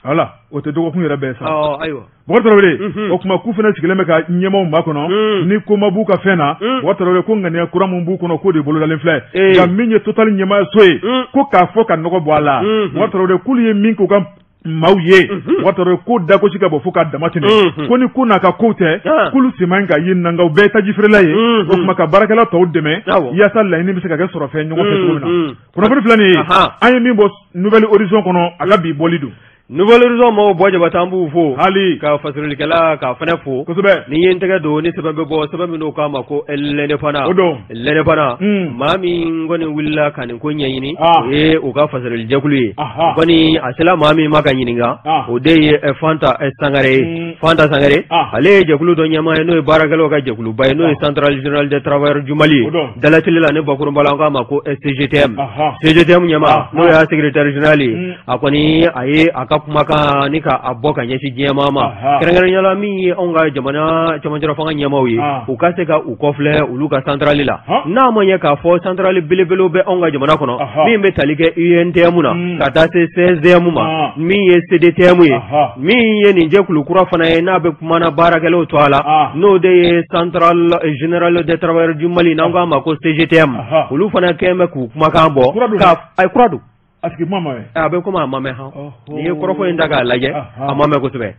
Voilà o tɛ dɔgɔkun yɛrɛ bɛɛ sa. Ayiwa. Bɔkari Tarawele o tuma k'u fana sigilen bɛ ka ɲɛmaaw makɔnɔ ni ko ma b'u ka fɛn na Bɔkari Tarawele ko ŋaniya kura min b'u kɔnɔ k'o de bolodalen filɛ nka min ye Total ɲɛmaayaso ye ko k'a fɔ ka nɔgɔ bɔ a la Bɔkari Tarawele k'olu ye min k'u ka maaw ye Bɔkari Tarawele ko dagosi ka bɔ fo ka dama tɛmɛ ko ni ko n'a ka kow tɛ k'olu sen man ka ye nangaw bɛɛ ye tajifeerela ye o tuma ka baarakɛla tɔw dɛmɛ yaasa laɲini bɛ se ka kɛ sɔrɔ fɛn ɲɔgɔn fɛ cogo min na. Kunnafoni filɛ nin ye an ye min bɔ Nouvel Horizon kɔnɔ a ka bi bɔli don. Nouvel Horizon maaw Buwa Jabate an b'u fo hali ka fasirilikɛla k'a fana fo kosɛbɛ. Ni ye n tɛgɛ don ni sɛbɛn bɛ bɔ, sɛbɛn min n'o k'a ma ko L'Indépendant, o don L'Indépendant, maa min kɔni wulila ka nin ko ɲɛɲini, o ye u ka fasirilijɛkulu ye. Kɔni a sera maa min ma ka ɲininka, o de ye Fanta Sangare ye. Fanta Sangare, ale ye jɛkulu dɔ ɲɛmaa ye, n'o ye baarakɛlaw ka jɛkuluba ye, n'o ye Centrale Générale des Travailleurs du Mali ye. Dalatili la ne bakurunba la, an k'a ma ko CGTM. CGTM ɲɛmaa, n'o y'a secrétaire général ye, a kɔni a ye a ka kumakan ni ka a bɔ ka ɲɛsin diɲɛmaa ma, kɛrɛnkɛrɛnnenya la min ye anw ka jamana cɛmancɛla fanga ɲɛmaaw ye, u ka se ka u kɔfilɛ olu ka centrale la. N'a ma ɲɛ k'a fɔ centrale belebelew bɛ anw ka jamana kɔnɔ, min bɛ tali kɛ UNTM na ka taa se CSDM ma, min ye CDTM ye, min ye nin jɛkulu kura fana ye n'a bɛ kumana baarakɛlaw tɔgɔ la, n'o de ye Centrale Générale des Travailleurs du Mali, n'an k'a ma ko CGTM, olu fana kɛn bɛ k'u kumakan bɔ ka a kura don. A tigi kuma ma mɛn. A bɛ komi a ma mɛn han. N'i ye kɔrɔfɔ in ta k'a lajɛ, a ma mɛn kosɛbɛ.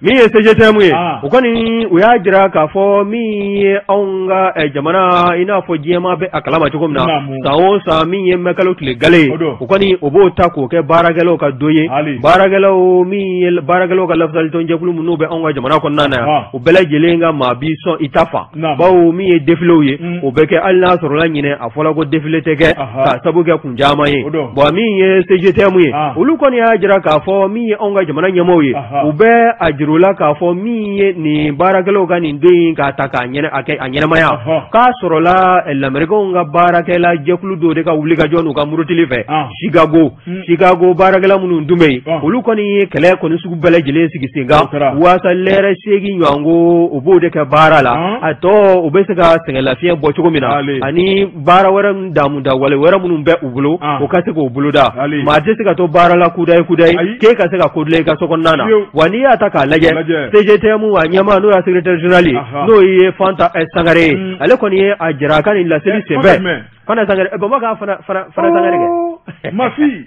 Min ye CGTM ye, o kɔni u y'a jira k'a fɔ min ye anw ka jamana, i n'a fɔ diɲɛmaa bɛ a kalama cogo min na, san o san min ye mɛkalo tile gale ye, o kɔni o b'o ta k'o kɛ baarakɛlaw ka don ye. Baarakɛlaw, min ye baarakɛlaw ka lafasalitɔn jɛkulu minnu bɛ anw ka jamana kɔnɔna na yan, o bɛɛ lajɛlen ka maa b'i sɔn i ta fa. Bawo min ye défiléw ye, o bɛ kɛ hali n'a sɔrɔla ɲinɛ a fɔla ko défilé tɛ kɛ k'a sabu kɛ kun caman ye. Bon, min ye CGTM ye, olu kɔni y'a jira k'a fɔ min ye anw ka jamana ɲɛmaaw ye, u bɛ a jira u la k'a fɔ min ye nin baarakɛlaw ka nin don in k'a ta k'a a ɲɛnamaya, k'a sɔrɔla lamɛrikɛnw ka baarakɛla jɛkulu dɔw de ka wulikajɔ n'u ka murutili fɛ Chicago. Chicago baarakɛla minnu tun bɛ yen, olu kɔni ye kɛlɛ kɔni sugu bɛɛ lajɛlen sigi sen kan waasa lɛrɛ 8 ɲɔgɔnko u b'o de kɛ baara la, a tɔ u bɛ se ka sɛgɛnlafiɲɛ bɔ cogo min na, ani baara wɛrɛ damuda wale wɛrɛ minnu bɛ u bolo, u ka se k'o boloda. Maa tɛ se ka to baara la kudayi kudayi k'e ka se ka ko dilan i ka so kɔnɔna na. Wa n'i y'a ta k'a lajɛ, CGTM a ɲɛmaa, n'o y'a secrétaire général ye, n'o ye Fanta Sangare ye, ale kɔni ye a jira a ka nin laseli senfɛ. Fanta Sangare, Bamakɔ fana Sangare kɛ. Ma fille.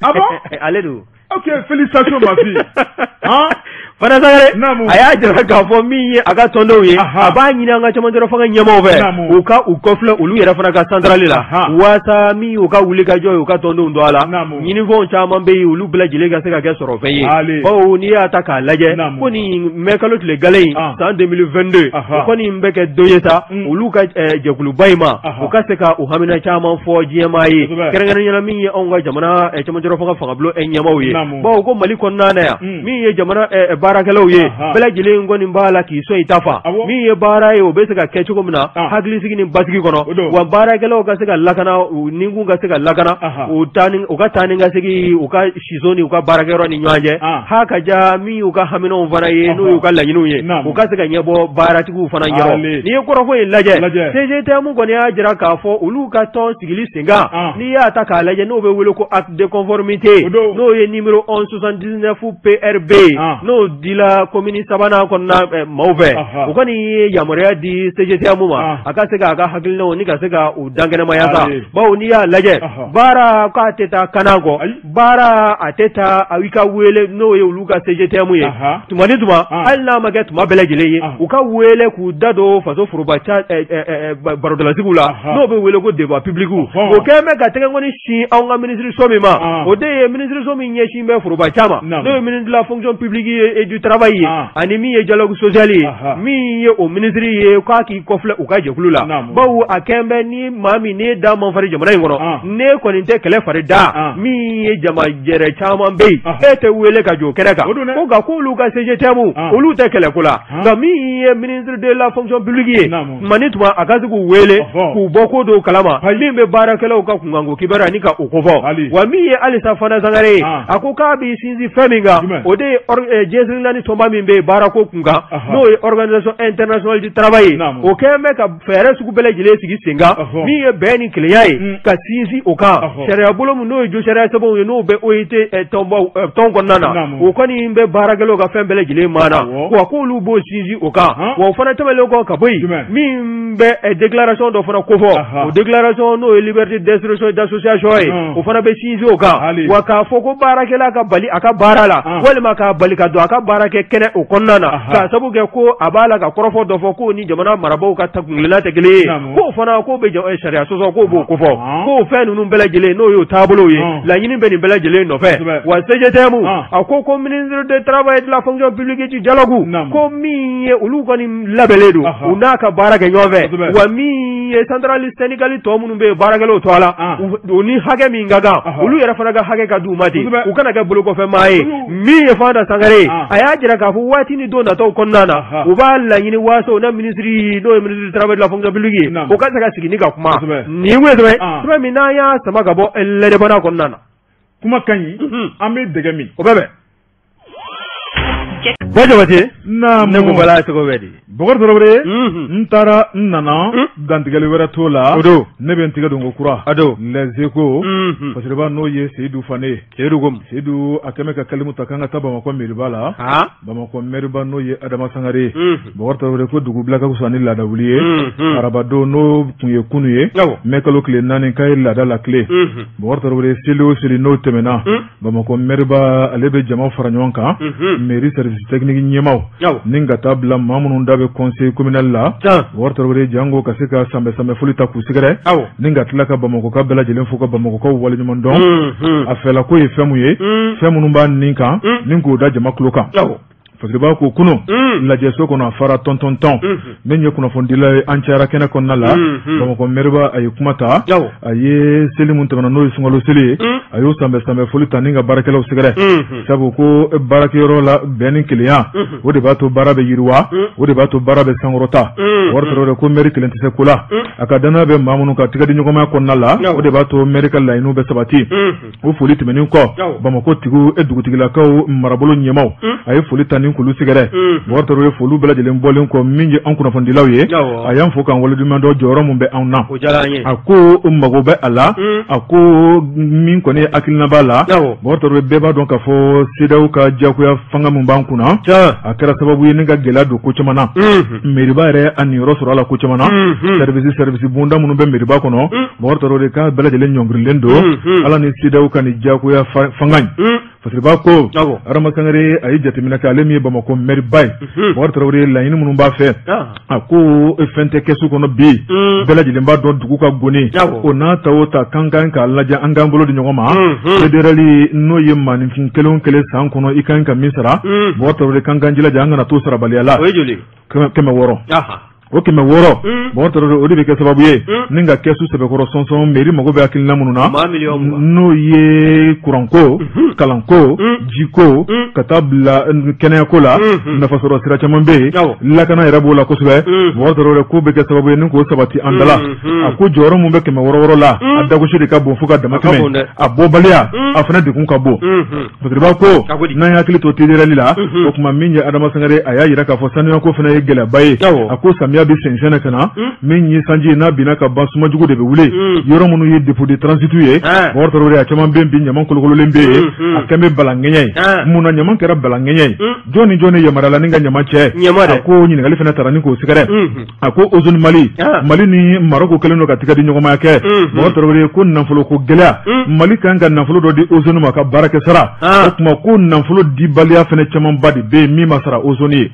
Ah bon? Ale don. Ok, félicitations ma fille. Hein? Fanta Sangare, a y'a jira k'a fɔ min ye a ka tɔndenw ye, a b'a ɲini an ka cɛmancɛla fanga ɲɛmaaw fɛ, u ka u kɔfilɛ olu yɛrɛ fana ka centrale la, waasa min y'u ka wulikajɔ ye, u ka tɔndenw don a la. Ɲinifɛnw caman bɛ yen, olu bɛɛ lajɛlen ka se ka kɛ sɔrɔfɛn ye. Bawo n'i y'a ta k'a lajɛ, ko nin mɛkalo tile gale in san 2022, o kɔni bɛ kɛ don ye sa olu ka jɛkuluba in ma, u ka se ka u hamina caman fɔ diɲɛmaa ye, kɛrɛnkɛrɛnnenya la min ye anw ka jamana cɛmancɛla fanga fangabulon ɲɛmaaw ye. Bawo ko Mali kɔnɔna na yan, min ye jamana baarakɛlaw ye, bɛɛ lajɛlen kɔni b'a la k'i sɔn i ta fa. Min ye baara ye, o bɛ se ka kɛ cogo min na hakilisigi ni basigi kɔnɔ, wa baarakɛlaw ka se ka lakana, u nikun ka se ka lakana, u ka taa ni ka segin u ka siso ni u ka baarakɛyɔrɔ ni ɲɔgɔn cɛ, ha ka ja min y'u ka haminaw fana ye, n'o y'u ka laɲiniw ye, u ka se ka ɲɛbɔ baaratigiw fana ɲɛrɔ. N'i ye kɔrɔfɔ in lajɛ, CGTM kɔni y'a jira k'a fɔ olu ka tɔn sigili sen kan, n'i y'a ta k'a lajɛ, n'o bɛ wele ko acte de conformité, n'o ye numéro 1179 PRB, n'o dila commune sabanan kɔnɔna maaw fɛ, u kɔni ye yamaruya di CGTM ma a ka se k'a ka hakilinaw ni ka se ka u dankɛnɛmaya sa. Bawo n'i y'a lajɛ, baara k'a tɛ taa kana kɔ, baara a tɛ taa i ka wele, n'o ye olu ka CGTM ye, tuma ni tuma, hali n'a ma kɛ tuma bɛɛ lajɛlen ye, u ka wele k'u da don faso foroba ca barodalasigiw la, n'o bɛ wele ko débat public. O kɛlen bɛ ka tɛgɛnkɔni sin anw ka minisiriso min ma, o de ye minisiriso min ɲɛsin bɛ foroba ca ma, n'o ye ministre de la fonction publique et du travail ye, ani min ye dialogue social ye, min ye o minisiri ye, k'a k'i kɔfilɛ u ka jɛkulu la. Bawo a kɛn bɛ ni maa min n'e da man farin jamana in kɔnɔ, ne kɔni tɛ kɛlɛ fari da, min ye jama jɛrɛ caman bɛ yen, e tɛ wele ka jɔ kɛnɛ kan. Ko nka k'olu ka CGTM, olu tɛ kɛlɛko la, nka min ye ministre de la fonction publique ye, tuma ni tuma a ka se k'u wele k'u bɔ ko dɔw kalama min bɛ baarakɛlaw ka kunkanko kibaruya ni ka o kofɔ. Wa min ye halisa Fanta Sangare ye, a ko k'a b'i sinsin fɛn min kan, o de ye diɲɛ seleke naani tɔnba min bɛ yen baarako kunkan, n'o ye organisation internationale du travail ye, o kɛlen bɛ ka fɛɛrɛ sugu bɛɛ lajɛlen sigi sen kan, min ye bɛn ni kelenya ye, ka sinsin o kan. Sariya bolo min n'o ye josariya sɛbɛnw ye, n'o bɛ OIT tɔn kɔnɔna na, o kɔni bɛ baarakɛlaw ka fɛn bɛɛ lajɛlen maana, wa k'olu b'o sinsin o kan. Wa o fana tɛmɛnen kɔ ka bɔ yen, min bɛ déclaration dɔ fana kofɔ, o déclaration n'o ye liberté d'expression et d'association ye, o fana bɛ sinsin o kan. Wa k'a fɔ ko baarakɛlaw baarakɛla ka bali a ka baara la walima k'a bali ka don a ka baara kɛ kɛnɛ o kɔnɔna na k'a sabu kɛ ko a b'a la ka kɔrɔfɔ dɔ fɔ k'o ni jamana marabaaw ka kuntilenna tɛ kelen ye k'o fana k'o bɛ sariya sɔsɔ k'o b'o kofɔ k'o fɛn ninnu bɛɛ lajɛlen n'o y'o taabolow ye laɲini bɛ nin bɛɛ lajɛlen nɔfɛ wa CGTM a ko ministre de travail et de la fonction publique du dialogue ko min ye olu kɔni labɛnnen don u n'a ka baara kɛ ɲɔgɔn fɛ wa min ye centrale syndicale tɔ minnu bɛ yen baarakɛlaw tɔgɔ la u ni hakɛ min ka kan olu yɛrɛ fana ka hakɛ ka d'u ma ten u kana kɛ bolokɔfɛ maa ye min ye Fanta Sangare ye a y'a jira k'a fɔ waati ni don nataw kɔnɔna na u b'a laɲini waasa u na minisiri n'o ye ministre du travail de la fonction publique ye o ka se ka sigi ni ka kuma nin kun ye sɛbɛn min n'an y'a sama ka bɔ L'Indépendant kɔnɔna na kuma ka ɲi an bɛ dɛgɛ min o bɛ bɛn Bɔ Jabate ne ko bala cogo bɛ di Bɔkari Tarawele n taara n nana dantigɛli wɛrɛ t'o la o don ne bɛ n tigɛ don ko kura a don Les Échos Fasiriba n'o ye Seyidu Fane ye Seyidu ko Seyidu a kɛmɛ ka kalimu ta k'an ka taa Bamakɔ meriba la Bamakɔ meriba n'o ye Adama Sangare ye Bɔkari Tarawele ko dugubila ka fisa ni laada wuli ye arabadon n'o tun ye kunu ye mɛ kalo tile 4 k'a ye laada latilen Bɔkari Tarawele seli o seli n'o tɛmɛna Bamakɔ mɛriba ale bɛ jama fara ɲɔgɔn kan mairie service technique ɲɛmaaw ni ka taa bila maa minnu da bɛ conseil communal la Bɔkari Tarawele jango ka se ka sanbɛ sanbɛ foli ta k'u sɛgɛrɛ ni ka tila ka Bamakɔka bɛɛ lajɛlen fo ka Bamakɔkaw waleɲuman dɔn a fɛla ko ye fɛn mun ye fɛn minnu b'a nin kan ni k'o da jama tulo kan Fasiriba ko kunun lajɛso kɔnɔ a fara tɔntɔntɔn min ye kunnafonidila ye an cayara kɛnɛ kɔnɔna la Bamakɔ mɛriba a ye kuma ta a ye seli min tɛmɛna n'o ye sunkalo seli ye a y'o sanbɛ sanbɛ foli ta ni ka baarakɛlaw sɛgɛrɛ sabu ko baarakɛyɔrɔ la bɛn ni kelenya o de b'a to baara bɛ yiriwa o de b'a to baara bɛ sankɔrɔta Bɔkari Tarawele ko mɛri kelen tɛ se ko la a ka danaya bɛ maa minnu kan tigɛdiɲɔgɔnma kɔnɔna la o de b'a to mɛri ka laɲiniw bɛ sabati o foli tɛmɛnen kɔ Bamakɔ tigiw e dugutigilakaw marabolo ɲɛmaaw a ye foli ta ni k'olu sɛgɛrɛ Bɔkari Tarawele foliw bɛɛ lajɛlen bɔlen kɔ min ye an kunnafonidilaw ye a y'an fo k'an waleɲuman dɔn jɔyɔrɔ min bɛ anw na a ko mago bɛ a la a ko min kɔni ye hakilina b'a la Bɔkari Tarawele bɛɛ b'a dɔn k'a fɔ CEDEAO ka diyagoya fanga min b'an kunna a kɛra sababu ye ni ka gɛlɛya don ko caman na meriba yɛrɛ a niyɔrɔ sɔrɔ a la ko caman na service bonda minnu bɛ meriba kɔnɔ Bɔkari Tarawele k'a bɛɛ lajɛlen ɲɔngirilen don ala ni CEDEAO ka nin diyagoya fanga in Fasiriba ko Adama Sangare a ye jateminɛ kɛ ale min ye Bamakɔ mɛriba ye Bɔkari Tarawele laɲini minnu b'a fɛ a ko fɛn tɛ kɛsu kɔnɔ bi bɛɛ lajɛlen b'a dɔn dugu ka goni o n'a ta o ta kan kan k'a lajɛ an k'an bolo di ɲɔgɔn ma TDR n'o ye maaninfin kelen o kelen san kɔnɔ i kan ka min sara Bɔkari Tarawele kan k'an jilaja an kana to sarabaliya la 600 o 600 Bɔkari Tarawele o de bɛ kɛ sababu ye ni ka kɛsu sɛbɛkɔrɔ sɔnsɔn mairie mago bɛ hakilina minnu na n'o ye kuranko kalanko jiko ka taa bila kɛnɛyako la nafasɔrɔ sira caman bɛ yen lakana yɛrɛ b'o la kosɛbɛ Bɔkari Tarawele ko bɛ kɛ sababu ye ni k'o sabati an da la a ko jɔyɔrɔ min bɛ 600 la a dagosi de ka bon fo ka dama tɛmɛ a bɔbaliya a fana degun ka bon Fasiriba ko n'an ye hakili to TDR la o tuma min ye Adama Sangare a y'a jira k'a fɔ sanuyako fana ye gɛlɛyaba ye a ko samiya bɛ sɛnsɛn ka na min ye sanji n'a binna ka ban sumajugu de bɛ wuli yɔrɔ minnu ye dépôt de transit ye Bɔkari Tarawele a caman bɛ bi ɲaman kolokololen bɛ yen a kɛn bɛ balaŋɛɲɛ ye mun na ɲaman kɛra balaŋɛɲɛ ye jɔn ni jɔn de yamaruyala ni ka ɲaman cɛ a ko ɲininkali fana taara ni k'o sɛgɛrɛ a ko Ozone Mali Mali ni Maroko kɛlen don ka tigɛ di ɲɔgɔnmaya kɛ Bɔkari Tarawele ko nafolo ko gɛlɛya Mali kan ka nafolo dɔ di Ozone ma ka baara kɛ sara o tuma ko nafolo dibaliya fana camanba de bɛ yen min ma sara Ozone ye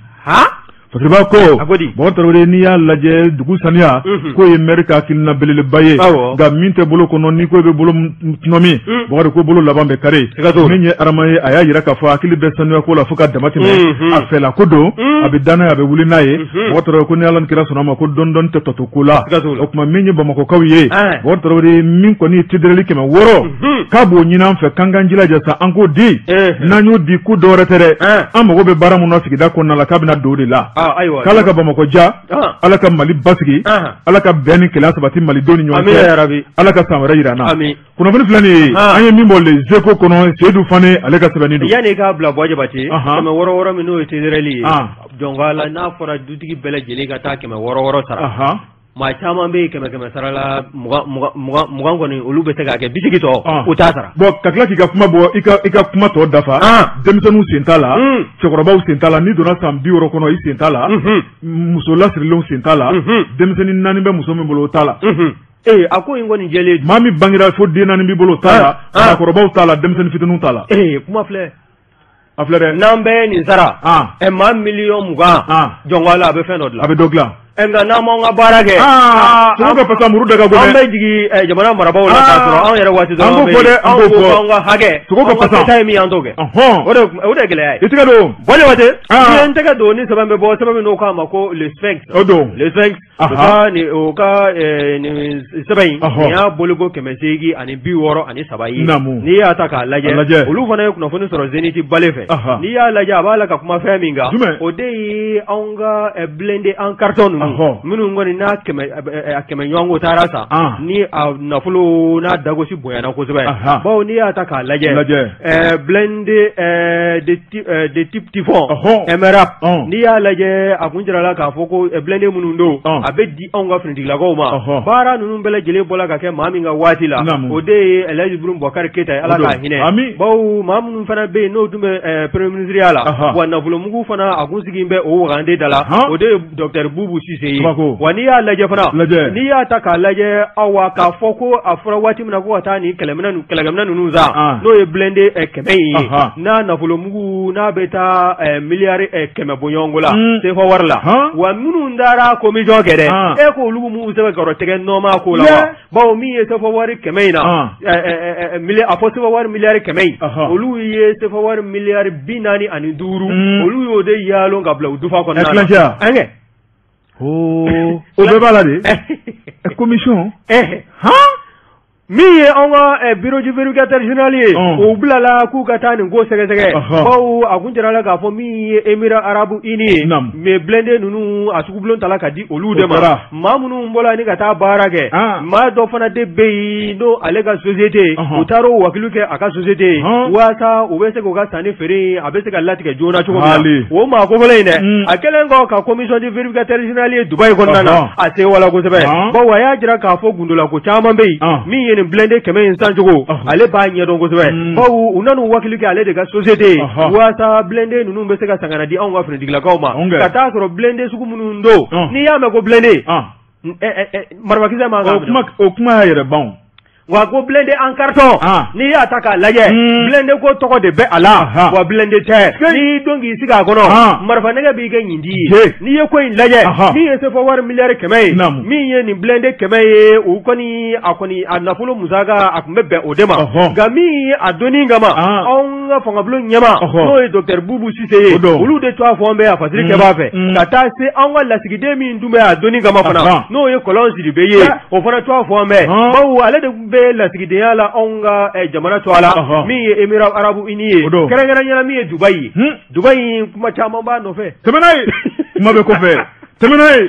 Fasiriba ko Bɔkari Tarawele n'i y'a lajɛ dugu saniya k'o ye mɛri ka hakilina belebeleba ye nka min tɛ bolo kɔnɔ n'i ko i bɛ bolo tɔnɔmi Bɔkari ko bolo laban bɛ kari min ye Adama ye a y'a jira k'a fɔ hakili bɛ sanuya ko la fo ka dama tɛmɛ a fɛla ko don a bɛ da n'a ye a bɛ wuli n'a ye Bɔkari Tarawele ko ni Ala ni kira sɔnna ma ko dɔɔni dɔɔni tɛ tɔ to ko la o tuma min ye Bamakɔkaw ye Bɔkari Tarawele min kɔni ye TDR 600 k'a b'o ɲini an fɛ k'an k'an jilaja sa an k'o di n'an y'o di ko dɔwɛrɛ tɛ dɛ an mago bɛ baara min na sigida kɔnɔna la k'a bɛna don o de la k'Ala ka Bamakɔ diya Ala ka Mali basigi Ala ka bɛn ni kelenya sabati Malidenw ni ɲɔgɔn cɛ Ala ka san wɛrɛ jira an na kunnafoni filɛ nin ye an ye min bɔ Les Échos kɔnɔ Seyidu Fane ale ka sɛbɛnni don yanni i k'a bila Buwa Jabate 600 min n'o ye TDR ye donc a la n'a fɔra dutigi bɛɛ lajɛlen ka taa 600 sara maa caman bɛ yen 100 sara la 20 kɔni olu bɛ se k'a kɛ 80 tɔ u t'a sara bon ka tila k'i ka kuma bɔ i ka kuma tɔ dafa denmisɛnninw sen t'a la cɛkɔrɔbaw sen t'a la n'i donna san 60 kɔnɔ i sen t'a la muso lasirilenw sen t'a la denmisɛnnin 4 bɛ muso min bolo o t'a la. Ee a ko in kɔni jɛlen maa min bangera fo den 4 b'i bolo t'a la, maakɔrɔbaw t'a la, denmisɛnnin fitininw t'a la. Ee kuma filɛ. A filɛ dɛ. N'an bɛɛ ye nin sara. Maa 20 miliyɔn jɔn la a bɛ fɛn dɔ dilan. A bɛ dɔ dilan. Nka n'an m'anw ka baara kɛ. Sogo ka fasa muru da ka go dɛ. An bɛ jigin jamana marabaaw la k'a sɔrɔ anw yɛrɛ waati dɔrɔn. An b'o fɔ dɛ, an b'o fɔ. Anw ka hakɛ. Sogo ka fasa. Anw ka kɛta ye min ye an t'o kɛ. O de ye gɛlɛya ye. I tɛgɛ don. Bɔjabate. N'i ye n tɛgɛ don ni sɛbɛn bɛ bɔ sɛbɛn min n'o k'a ma ko le Sphinx. O don. Le Sphinx. O ka nin sɛbɛn in nin y'a boliko 863 ye. N'i y'a ta k'a lajɛ olu fana ye kunnafoni sɔrɔ Zénith Balé fɛ. N'i y'a lajɛ a b'a la ka kuma fɛn min kan. O de ye anw ka blindé en carton ninnu minnu kɔni n'a kɛmɛ ɲɔgɔnko taara sa ni a nafolo n'a dagosi bonyana kosɛbɛ. Bawo n'i y'a ta k'a lajɛ blindé de type Typhon MRAP n'i y'a lajɛ a kun jirala k'a fɔ ko blindé minnu don. A bɛ di anw ka finitigilakaw ma baara ninnu bɛɛ lajɛlen bɔla ka kɛ maa min ka waati la o de ye Elhaji Ibrahim Boubacar Keita ye, Ala k'a hinɛ. Bawo maa minnu fana bɛ yen n'o tun bɛ premier ministre ya la, wa nafolomugu fana a kun sigi bɛ o wagande da la, o de ye docteur Boubou Cissé ye. Wa n'i y'a lajɛ fana, n'i y'a ta k'a lajɛ awa k'a fɔ ko a fɔra waati min na ko ka taa nin kɛlɛkɛminɛn ninnu san, n'o ye blindé 100 in ye, n'a nafolomugu n'a bɛ taa miliyari 100 bɔɲɔgɔnko la CFA wari la. Wa minnu taara commission kɛ dɛ, e ko olu m'u sɛbɛn kɔrɔ tɛgɛ nɔma ko la wa? Bawo min ye CFA wari 100 in na, a fɔ CFA wari miliyari 100 in, olu ye CFA wari miliyari 45, olu y'o de yaalon ka bila u dufa kɔnɔna na. O bɛɛ b'a la de. Commission. Min ye anw ka bureau du vérificateur général ye, o bilala k'u ka taa nin ko sɛgɛsɛgɛ. Bawo a kun jirala k'a fɔ min ye Émirats arabes unis ye, mais blindé ninnu a sugubulon tala ka di olu de ma. Maa minnu bɔla ni ka taa baara kɛ, maa dɔ fana de bɛ yen n'o ale ka société, u taara o wakilu kɛ a ka société ye, walasa u bɛ se k'u ka sanni feere a bɛ se ka latigɛ joona cogo min na. O maa kofɔlen in dɛ, a kɛlen kɔ ka commission du vérificateur général ye Dubaï kɔnɔna na, a sewala kosɛbɛ. Bawo a y'a jira k'a fɔ gundolako caman bɛ yen min ye blindé 100 in san cogo, ale b'a ɲɛdɔn kosɛbɛ. Bawo u nan'u wakili kɛ ale de ka société ye, walasa blindé ninnu bɛ se ka san ka na di anw ka finitigilakaw ma. Ka taa sɔrɔ blindé sugu minnu don, n'i y'a mɛn ko blindé, marifakisɛ man kan ka minɛ. O kuma y'a yɛrɛ ban. Wa ko blindé en carton, n'i y'a ta k'a lajɛ, blindé ko tɔgɔ de bɛ a la, wa blindé tɛ. N'i don k'i sigi a kɔnɔ, marifa nɛgɛ b'i kɛ ɲindi ye. N'i ye ko in lajɛ, min ye CFA wari miliyari 100 ye, min ye nin blindé 100 ye, o kɔni a kɔni a nafolo musaka a tun bɛ bɛn o de ma. Nka min ye a donni kama, anw ka fangabulon ɲɛmaa, n'o ye docteur Boubou Cissé ye, olu de tɔgɔ fɔ an bɛ a fasiri kɛbaa fɛ, ka taa se anw ka lasigiden min tun bɛ a donni kama fana, n'o ye Kɔlɔn Sidibe ye, o fana tɔgɔ fɔ an bɛ. Bawo ale de bɛ lasigidenya la anw ka jamana tɔgɔ la, min ye Émirats arabes unis ye, kɛrɛnkɛrɛnnenya min ye Dubaï ye. Dubaï kuma caman b'a nɔfɛ. Tɛmɛ n'a ye, kuma bɛ kɔfɛ. Tɛmɛ n'a ye.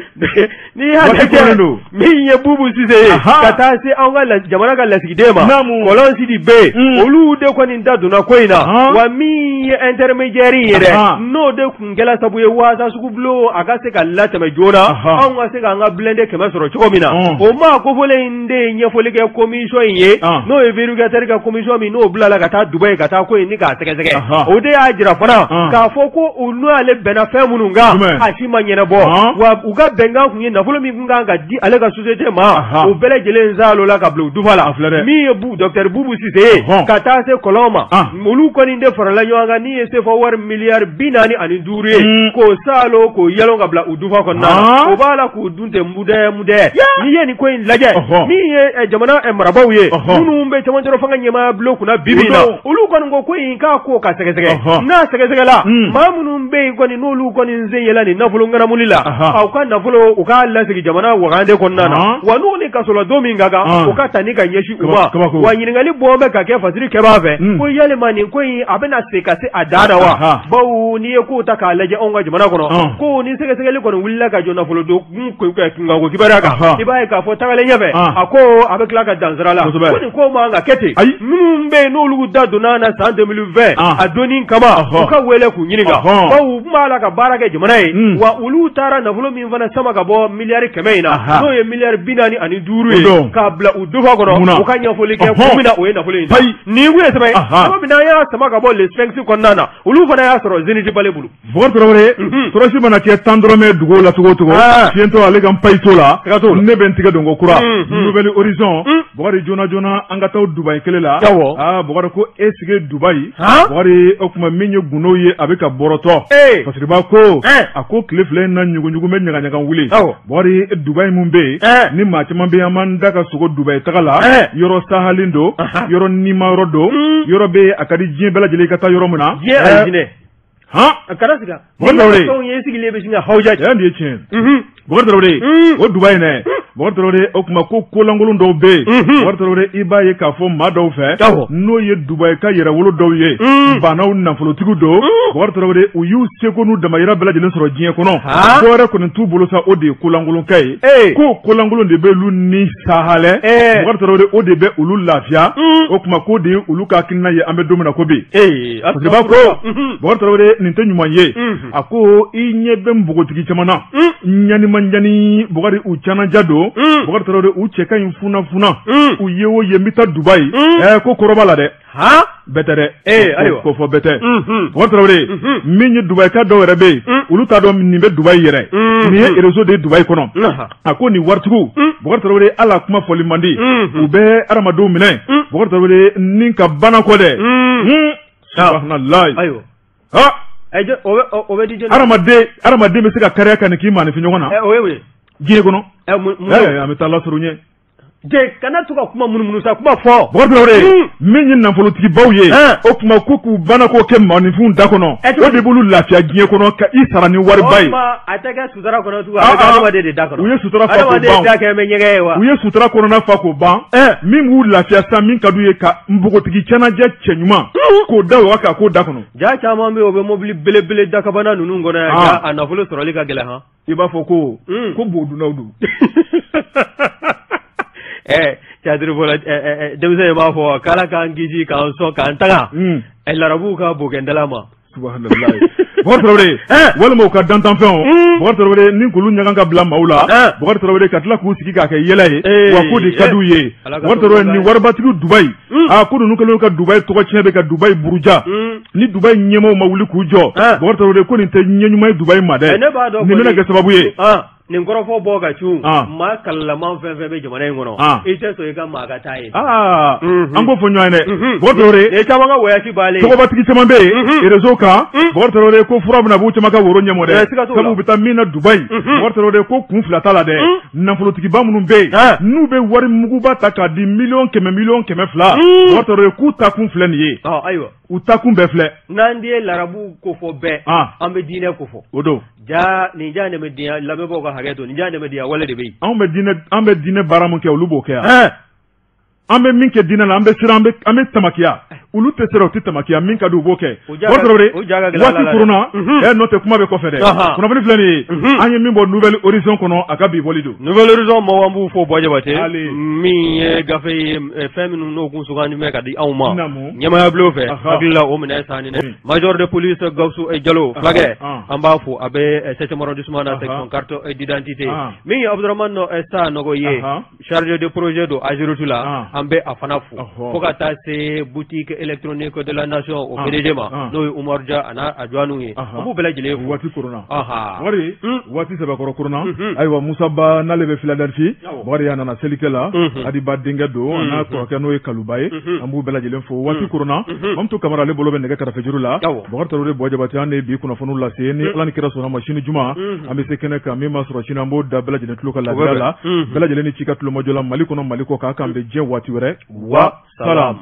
N'i y'a lajɛ min ye Boubou Cissé ye, ka taa se anw ka jamana ka lasigiden ma, Kɔlɔn Sidibe, olu de kɔni da donna ko in na. Wa min ye intermédiaire ye dɛ, n'o de kun kɛla sabu ye walasa sugubulon a ka se ka latɛmɛ joona, anw ka se k'an ka blindé 100 sɔrɔ cogo min na. O maa kofɔlen in de ye ɲɛfɔli kɛ commission in ye, n'o ye vérificateur ka commission min n'o bilala ka taa Dubaï ka taa ko in ni k'a sɛgɛsɛgɛ. O de y'a jira fana k'a fɔ ko u n'ale bɛnna fɛn minnu kan, a si ma ɲɛnabɔ. Wa u ka bɛnkan kun ye nafolo min kun kan ka di ale ka société ma, o bɛɛ lajɛlen zalo la ka bila u dufa la. Min ye docteur Boubou Cissé ye, ka taa se Kɔlɔn ma, olu kɔni de farala ɲɔgɔn kan ni ye CFA wari miliyari 45 ye, k'o salo k'o yalon ka bila u dufa kɔnɔna na. O b'a la k'u dun tɛ mudɛ mudɛ. N'i ye nin ko in lajɛ, min ye jamana marabaaw ye, minnu bɛ cɛmancɛrɔ fanga ɲɛmaaya bulon kunna bi bi in na, olu kɔni ko ko in k'a ko ka sɛgɛsɛgɛ. N'a sɛgɛsɛgɛla, maa minnu bɛ yen kɔni n'olu kɔni sen yɛlɛ nin nafolo ŋanamuli la, aw ka nafolo u k'a lasegin jamana wagande kɔnɔna na. Wa n'u ni kasola don min ka kan, u ka ta ni ka ɲɛsin u ma. Wa ɲininkali bɔ bɛ ka kɛ fasiri kɛbaa fɛ, ko yalima nin ko in a bɛna se ka se a dan na wa? Bawo n'i ye kow ta k'a lajɛ anw ka jamana kɔnɔ, ko ni sɛgɛsɛgɛli kɔni wulila ka jɔ nafolo don kunkanko kibaruya kan, i b'a ye k'a fɔ tagalen ɲɛfɛ, a ko a bɛ tila ka dan sira la. Ko nin ko man ka kɛ ten. Minnu bɛ yen n'olu da donna na san 2020 a donni kama, u ka wele k'u ɲininka. Bawo u tun b'a la ka baara kɛ jamana ye, wa olu taara nafolo nafolo min fana sama ka bɔ miliyari 100 in na, n'o ye miliyari 45 ye, k'a bila u dufa kɔnɔ, u ka ɲɛfɔli kɛ kun min na o ye nafolo in ta. Nin kun ye sɛbɛn ye, sababu n'an y'a sama ka bɔ le Sphinx kɔnɔna na, olu fana y'a sɔrɔ Zénith Ballet bolo. Bɔkari Tarawele, tɔrɔsi mana kɛ 10 dɔrɔmɛ dugu la cogo o cogo, fiyentɔ ale ka npayi t'o la, ne bɛ n tigɛ don ko kura. Nouvel Horizon, Bɔkari joona joona an ka taa Dubayi kelen la. Aa Bɔkari ko e sigi Dubayi, Bɔkari o tuma min ye gundow ye a bɛ ka bɔrɔtɔ. Fasiriba ko a ko tile fila in na ɲuguɲugu bɛ ɲagaɲaga wuli. Bɔkari Dubayi mun bɛ yen, ni maa caman bɛ yen an b'an da ka sogo Dubayi taga la, yɔrɔ sahalen don, yɔrɔ nima yɔrɔ don, yɔrɔ bɛ yen a ka di diɲɛ bɛɛ lajɛlen ka taa yɔrɔ min na. Diɲɛ alijinɛ. Han? A kana siga. Bɔkari Tarawele. Fɛnw ye sigilen bɛ sin ka hawuja. Ɛ nin ye tiɲɛ ye. Bɔkari Tarawele, o Dubayi nɛ, Bɔkari Tarawele o tuma ko kolankolon dɔw bɛ yen. Bɔkari Tarawele i b'a ye k'a fɔ maa dɔw fɛ, n'o ye Dubayi ka yɛrɛwolo dɔw ye, banaw nafolotigiw don. Bɔkari Tarawele u y'u seko n'u damayira bɛɛ lajɛlen sɔrɔ diɲɛ kɔnɔ. Dɔ wɛrɛ kɔni t'u bolo sa, o de ye kolankolonkɛ ye. Ko kolankolon de bɛ olu ni sahalɛ. Bɔkari Tarawele o de bɛ olu lafiya. O tuma k'o de ye olu ka hakilina ye an bɛ don min na ko bi. Fasiriba ko Bɔkari Tarawele nin tɛ ɲuman ye. A ko i ɲɛ bɛ npogotigi caman na, ɲanima ɲani Bɔkari u cananja don. Bɔkari Tarawele u cɛ ka ɲi funa funa, u ye o ye n bɛ taa Dubayi, ko kɔrɔba la dɛ. Bɛɛ tɛ dɛ. Ayiwa ko fɔ bɛɛ tɛ. Bɔkari Tarawele min ye Dubayi ka dɔw yɛrɛ bɛ yen, olu t'a dɔn nin bɛ Dubayi yɛrɛ, nin ye réseau de ye Dubayi kɔnɔ. A ko nin waritigiw, Bɔkari Tarawele ala kuma fɔli man di, u bɛ adamadenw minɛ, Bɔkari Tarawele ni ka banna kɔ dɛ. Subahanallahi. Ayiwa. O bɛ di jɔn? Adamaden bɛ se ka kariya ka nin k'i maaninfin ɲɔgɔn na. O ye mun ye? Diɲɛ kɔnɔ. An bɛ taa lasɔrɔ ɲɛ. Kana to ka kuma munumunu sa, kuma fɔ. Bɔkari Tarawele min ye nafolotigibaw ye, o tuma ko k'u banako kɛ maaninfinw da kɔnɔ, o de b'olu lafiya diɲɛ kɔnɔ ka i sara ni wariba ye. A tɛ kɛ sutura kɔnɔ tugun, a bɛ kɛ adamaden de da kɔnɔ. U ye sutura fa k'o ban. Adamaden da kɛ bɛ ɲɛgɛn ye wa? U ye sutura kɔnɔna fa k'o ban. Min b'u lafiya sa, min ka d'u ye ka npogotigi cɛnajɛ cɛ ɲuman k'o da o kan k'o da kɔnɔ. Ja caman bɛ yen, o bɛ mobili belebele dakabana ninnu kɔnɔ yan, ja a nafolo sɔrɔli ka gɛlɛn han. I b'a fɔ ko bodunnaw don. Cadre bɔra denmisɛn b'a fɔ k'Ala k'an kisi k'an sɔn k'an taga larabuw ka bokɛndala ma. Subahanallahi. Bɔkari Tarawele, walima u ka dantanfɛnw, Bɔkari Tarawele ni k'olu ɲagan ka bila maaw la, Bɔkari Tarawele ka tila k'u sigi k'a kɛ yɛlɛ ye, wa k'o de ka d'u ye. Bɔkari Tarawele ni waribatigiw Dubayi, aa ko ninnu kɛlen ka Dubayi tɔgɔ tiɲɛ bɛ ka Dubayi buruja, ni Dubayi ɲɛmaaw ma wuli k'u jɔ, Bɔkari Tarawele ko nin tɛ ɲɛ ɲuman ye Dubayi ma dɛ, nin bɛna kɛ sababu ye. Nin kɔrɔfɔ bɔ ka cun, maa kalalaman fɛn fɛn bɛ jamana in kɔnɔ, i tɛ sɔn i ka maa ka taa yen. An k'o fɔ ɲɔgɔn ye dɛ. Bɔkari Tarawele, nin caman ka voyage baalen. Tɔgɔbatigi caman bɛ yen réseau kan, Bɔkari Tarawele ko fura bɛna b'u caman ka woro ɲɛmɔ dɛ, sabu u bɛ taa min na Dubayi, Bɔkari Tarawele ko kun fila t'a la dɛ, nafolotigiba minnu bɛ yen n'u bɛ wari muguba ta k'a di miliyɔn 100 miliyɔn 200, Bɔkari Tarawele k'u ta kun filɛ nin ye. Ayiwa. U ta kun bɛɛ filɛ. N'an ye larabu ko fɔ bɛɛ, an bɛ diinɛ ko fɔ. O don. Ja nin ja ne bɛ diɲɛ lamɛnbaaw ka hakɛ to, nin ja ne bɛ diɲɛ wale de bɛ yen. An bɛ diinɛ baara mun kɛ, olu b'o kɛ yan. An bɛ min kɛ diinɛ la, an bɛ siran, an bɛ tamakiya. Olu tɛ siran, u tɛ tamakiya, min ka di u b'o kɛ. Bɔkari Tarawele, waati koronna, n'o tɛ kuma bɛ kɔfɛ dɛ. Kunnafoni filɛ nin ye, an ye min bɔ Nouvel Horizon kɔnɔ, a ka bi bɔli don. Nouvel Horizon mɔgɔw an b'u fo Bɔ Jabate. Min ye gafe ye, fɛn minnu n'o kun sugandi bɛ ka di anw ma. Ɲɛmaaya bulon fɛ, hakili la o minɛ san ni dɛ. Major de police Gawusu Jalo, fulakɛ, an b'a fo, a bɛ 7e arrondissement na section carte d'identité. Min ye Abdourahmane Sanogo ye, chargé de projet don Ageroute la, an bɛ a fana fo. Fo ka taa se boutique électronique de la nation o PDG ma, n'o ye Umaru Dia a n'a adjoint ye, an b'u bɛɛ lajɛlen fo. Waati koronna. Bakari, waati sɛbɛkɔrɔ koronna. Ayiwa Musa Ba n'ale bɛ Philadelphie, Bakari a nana selikɛ la, Adiba denkɛ don, a n'a kɔrɔkɛ n'o ye Kaluba ye, an b'u bɛɛ lajɛlen fo. Waati koronna, Mamutu Kamara ale bolo bɛ nɛgɛ karafejuru la. Bakari Tarawele Bɔ Jabate an de bi kunnafoniw lase, ni Ala ni kira sɔnna ma sini juma, an bɛ se kɛnɛ kan, min b'a sɔrɔ sini an b'o da bɛɛ lajɛlen tulo ka laadira la, bɛɛ lajɛlen ni ci ka tulomajɔ la Mali kɔnɔ, Mali kɔ kan, k'an bɛ diɲɛ waati wɛrɛ. Wa salam.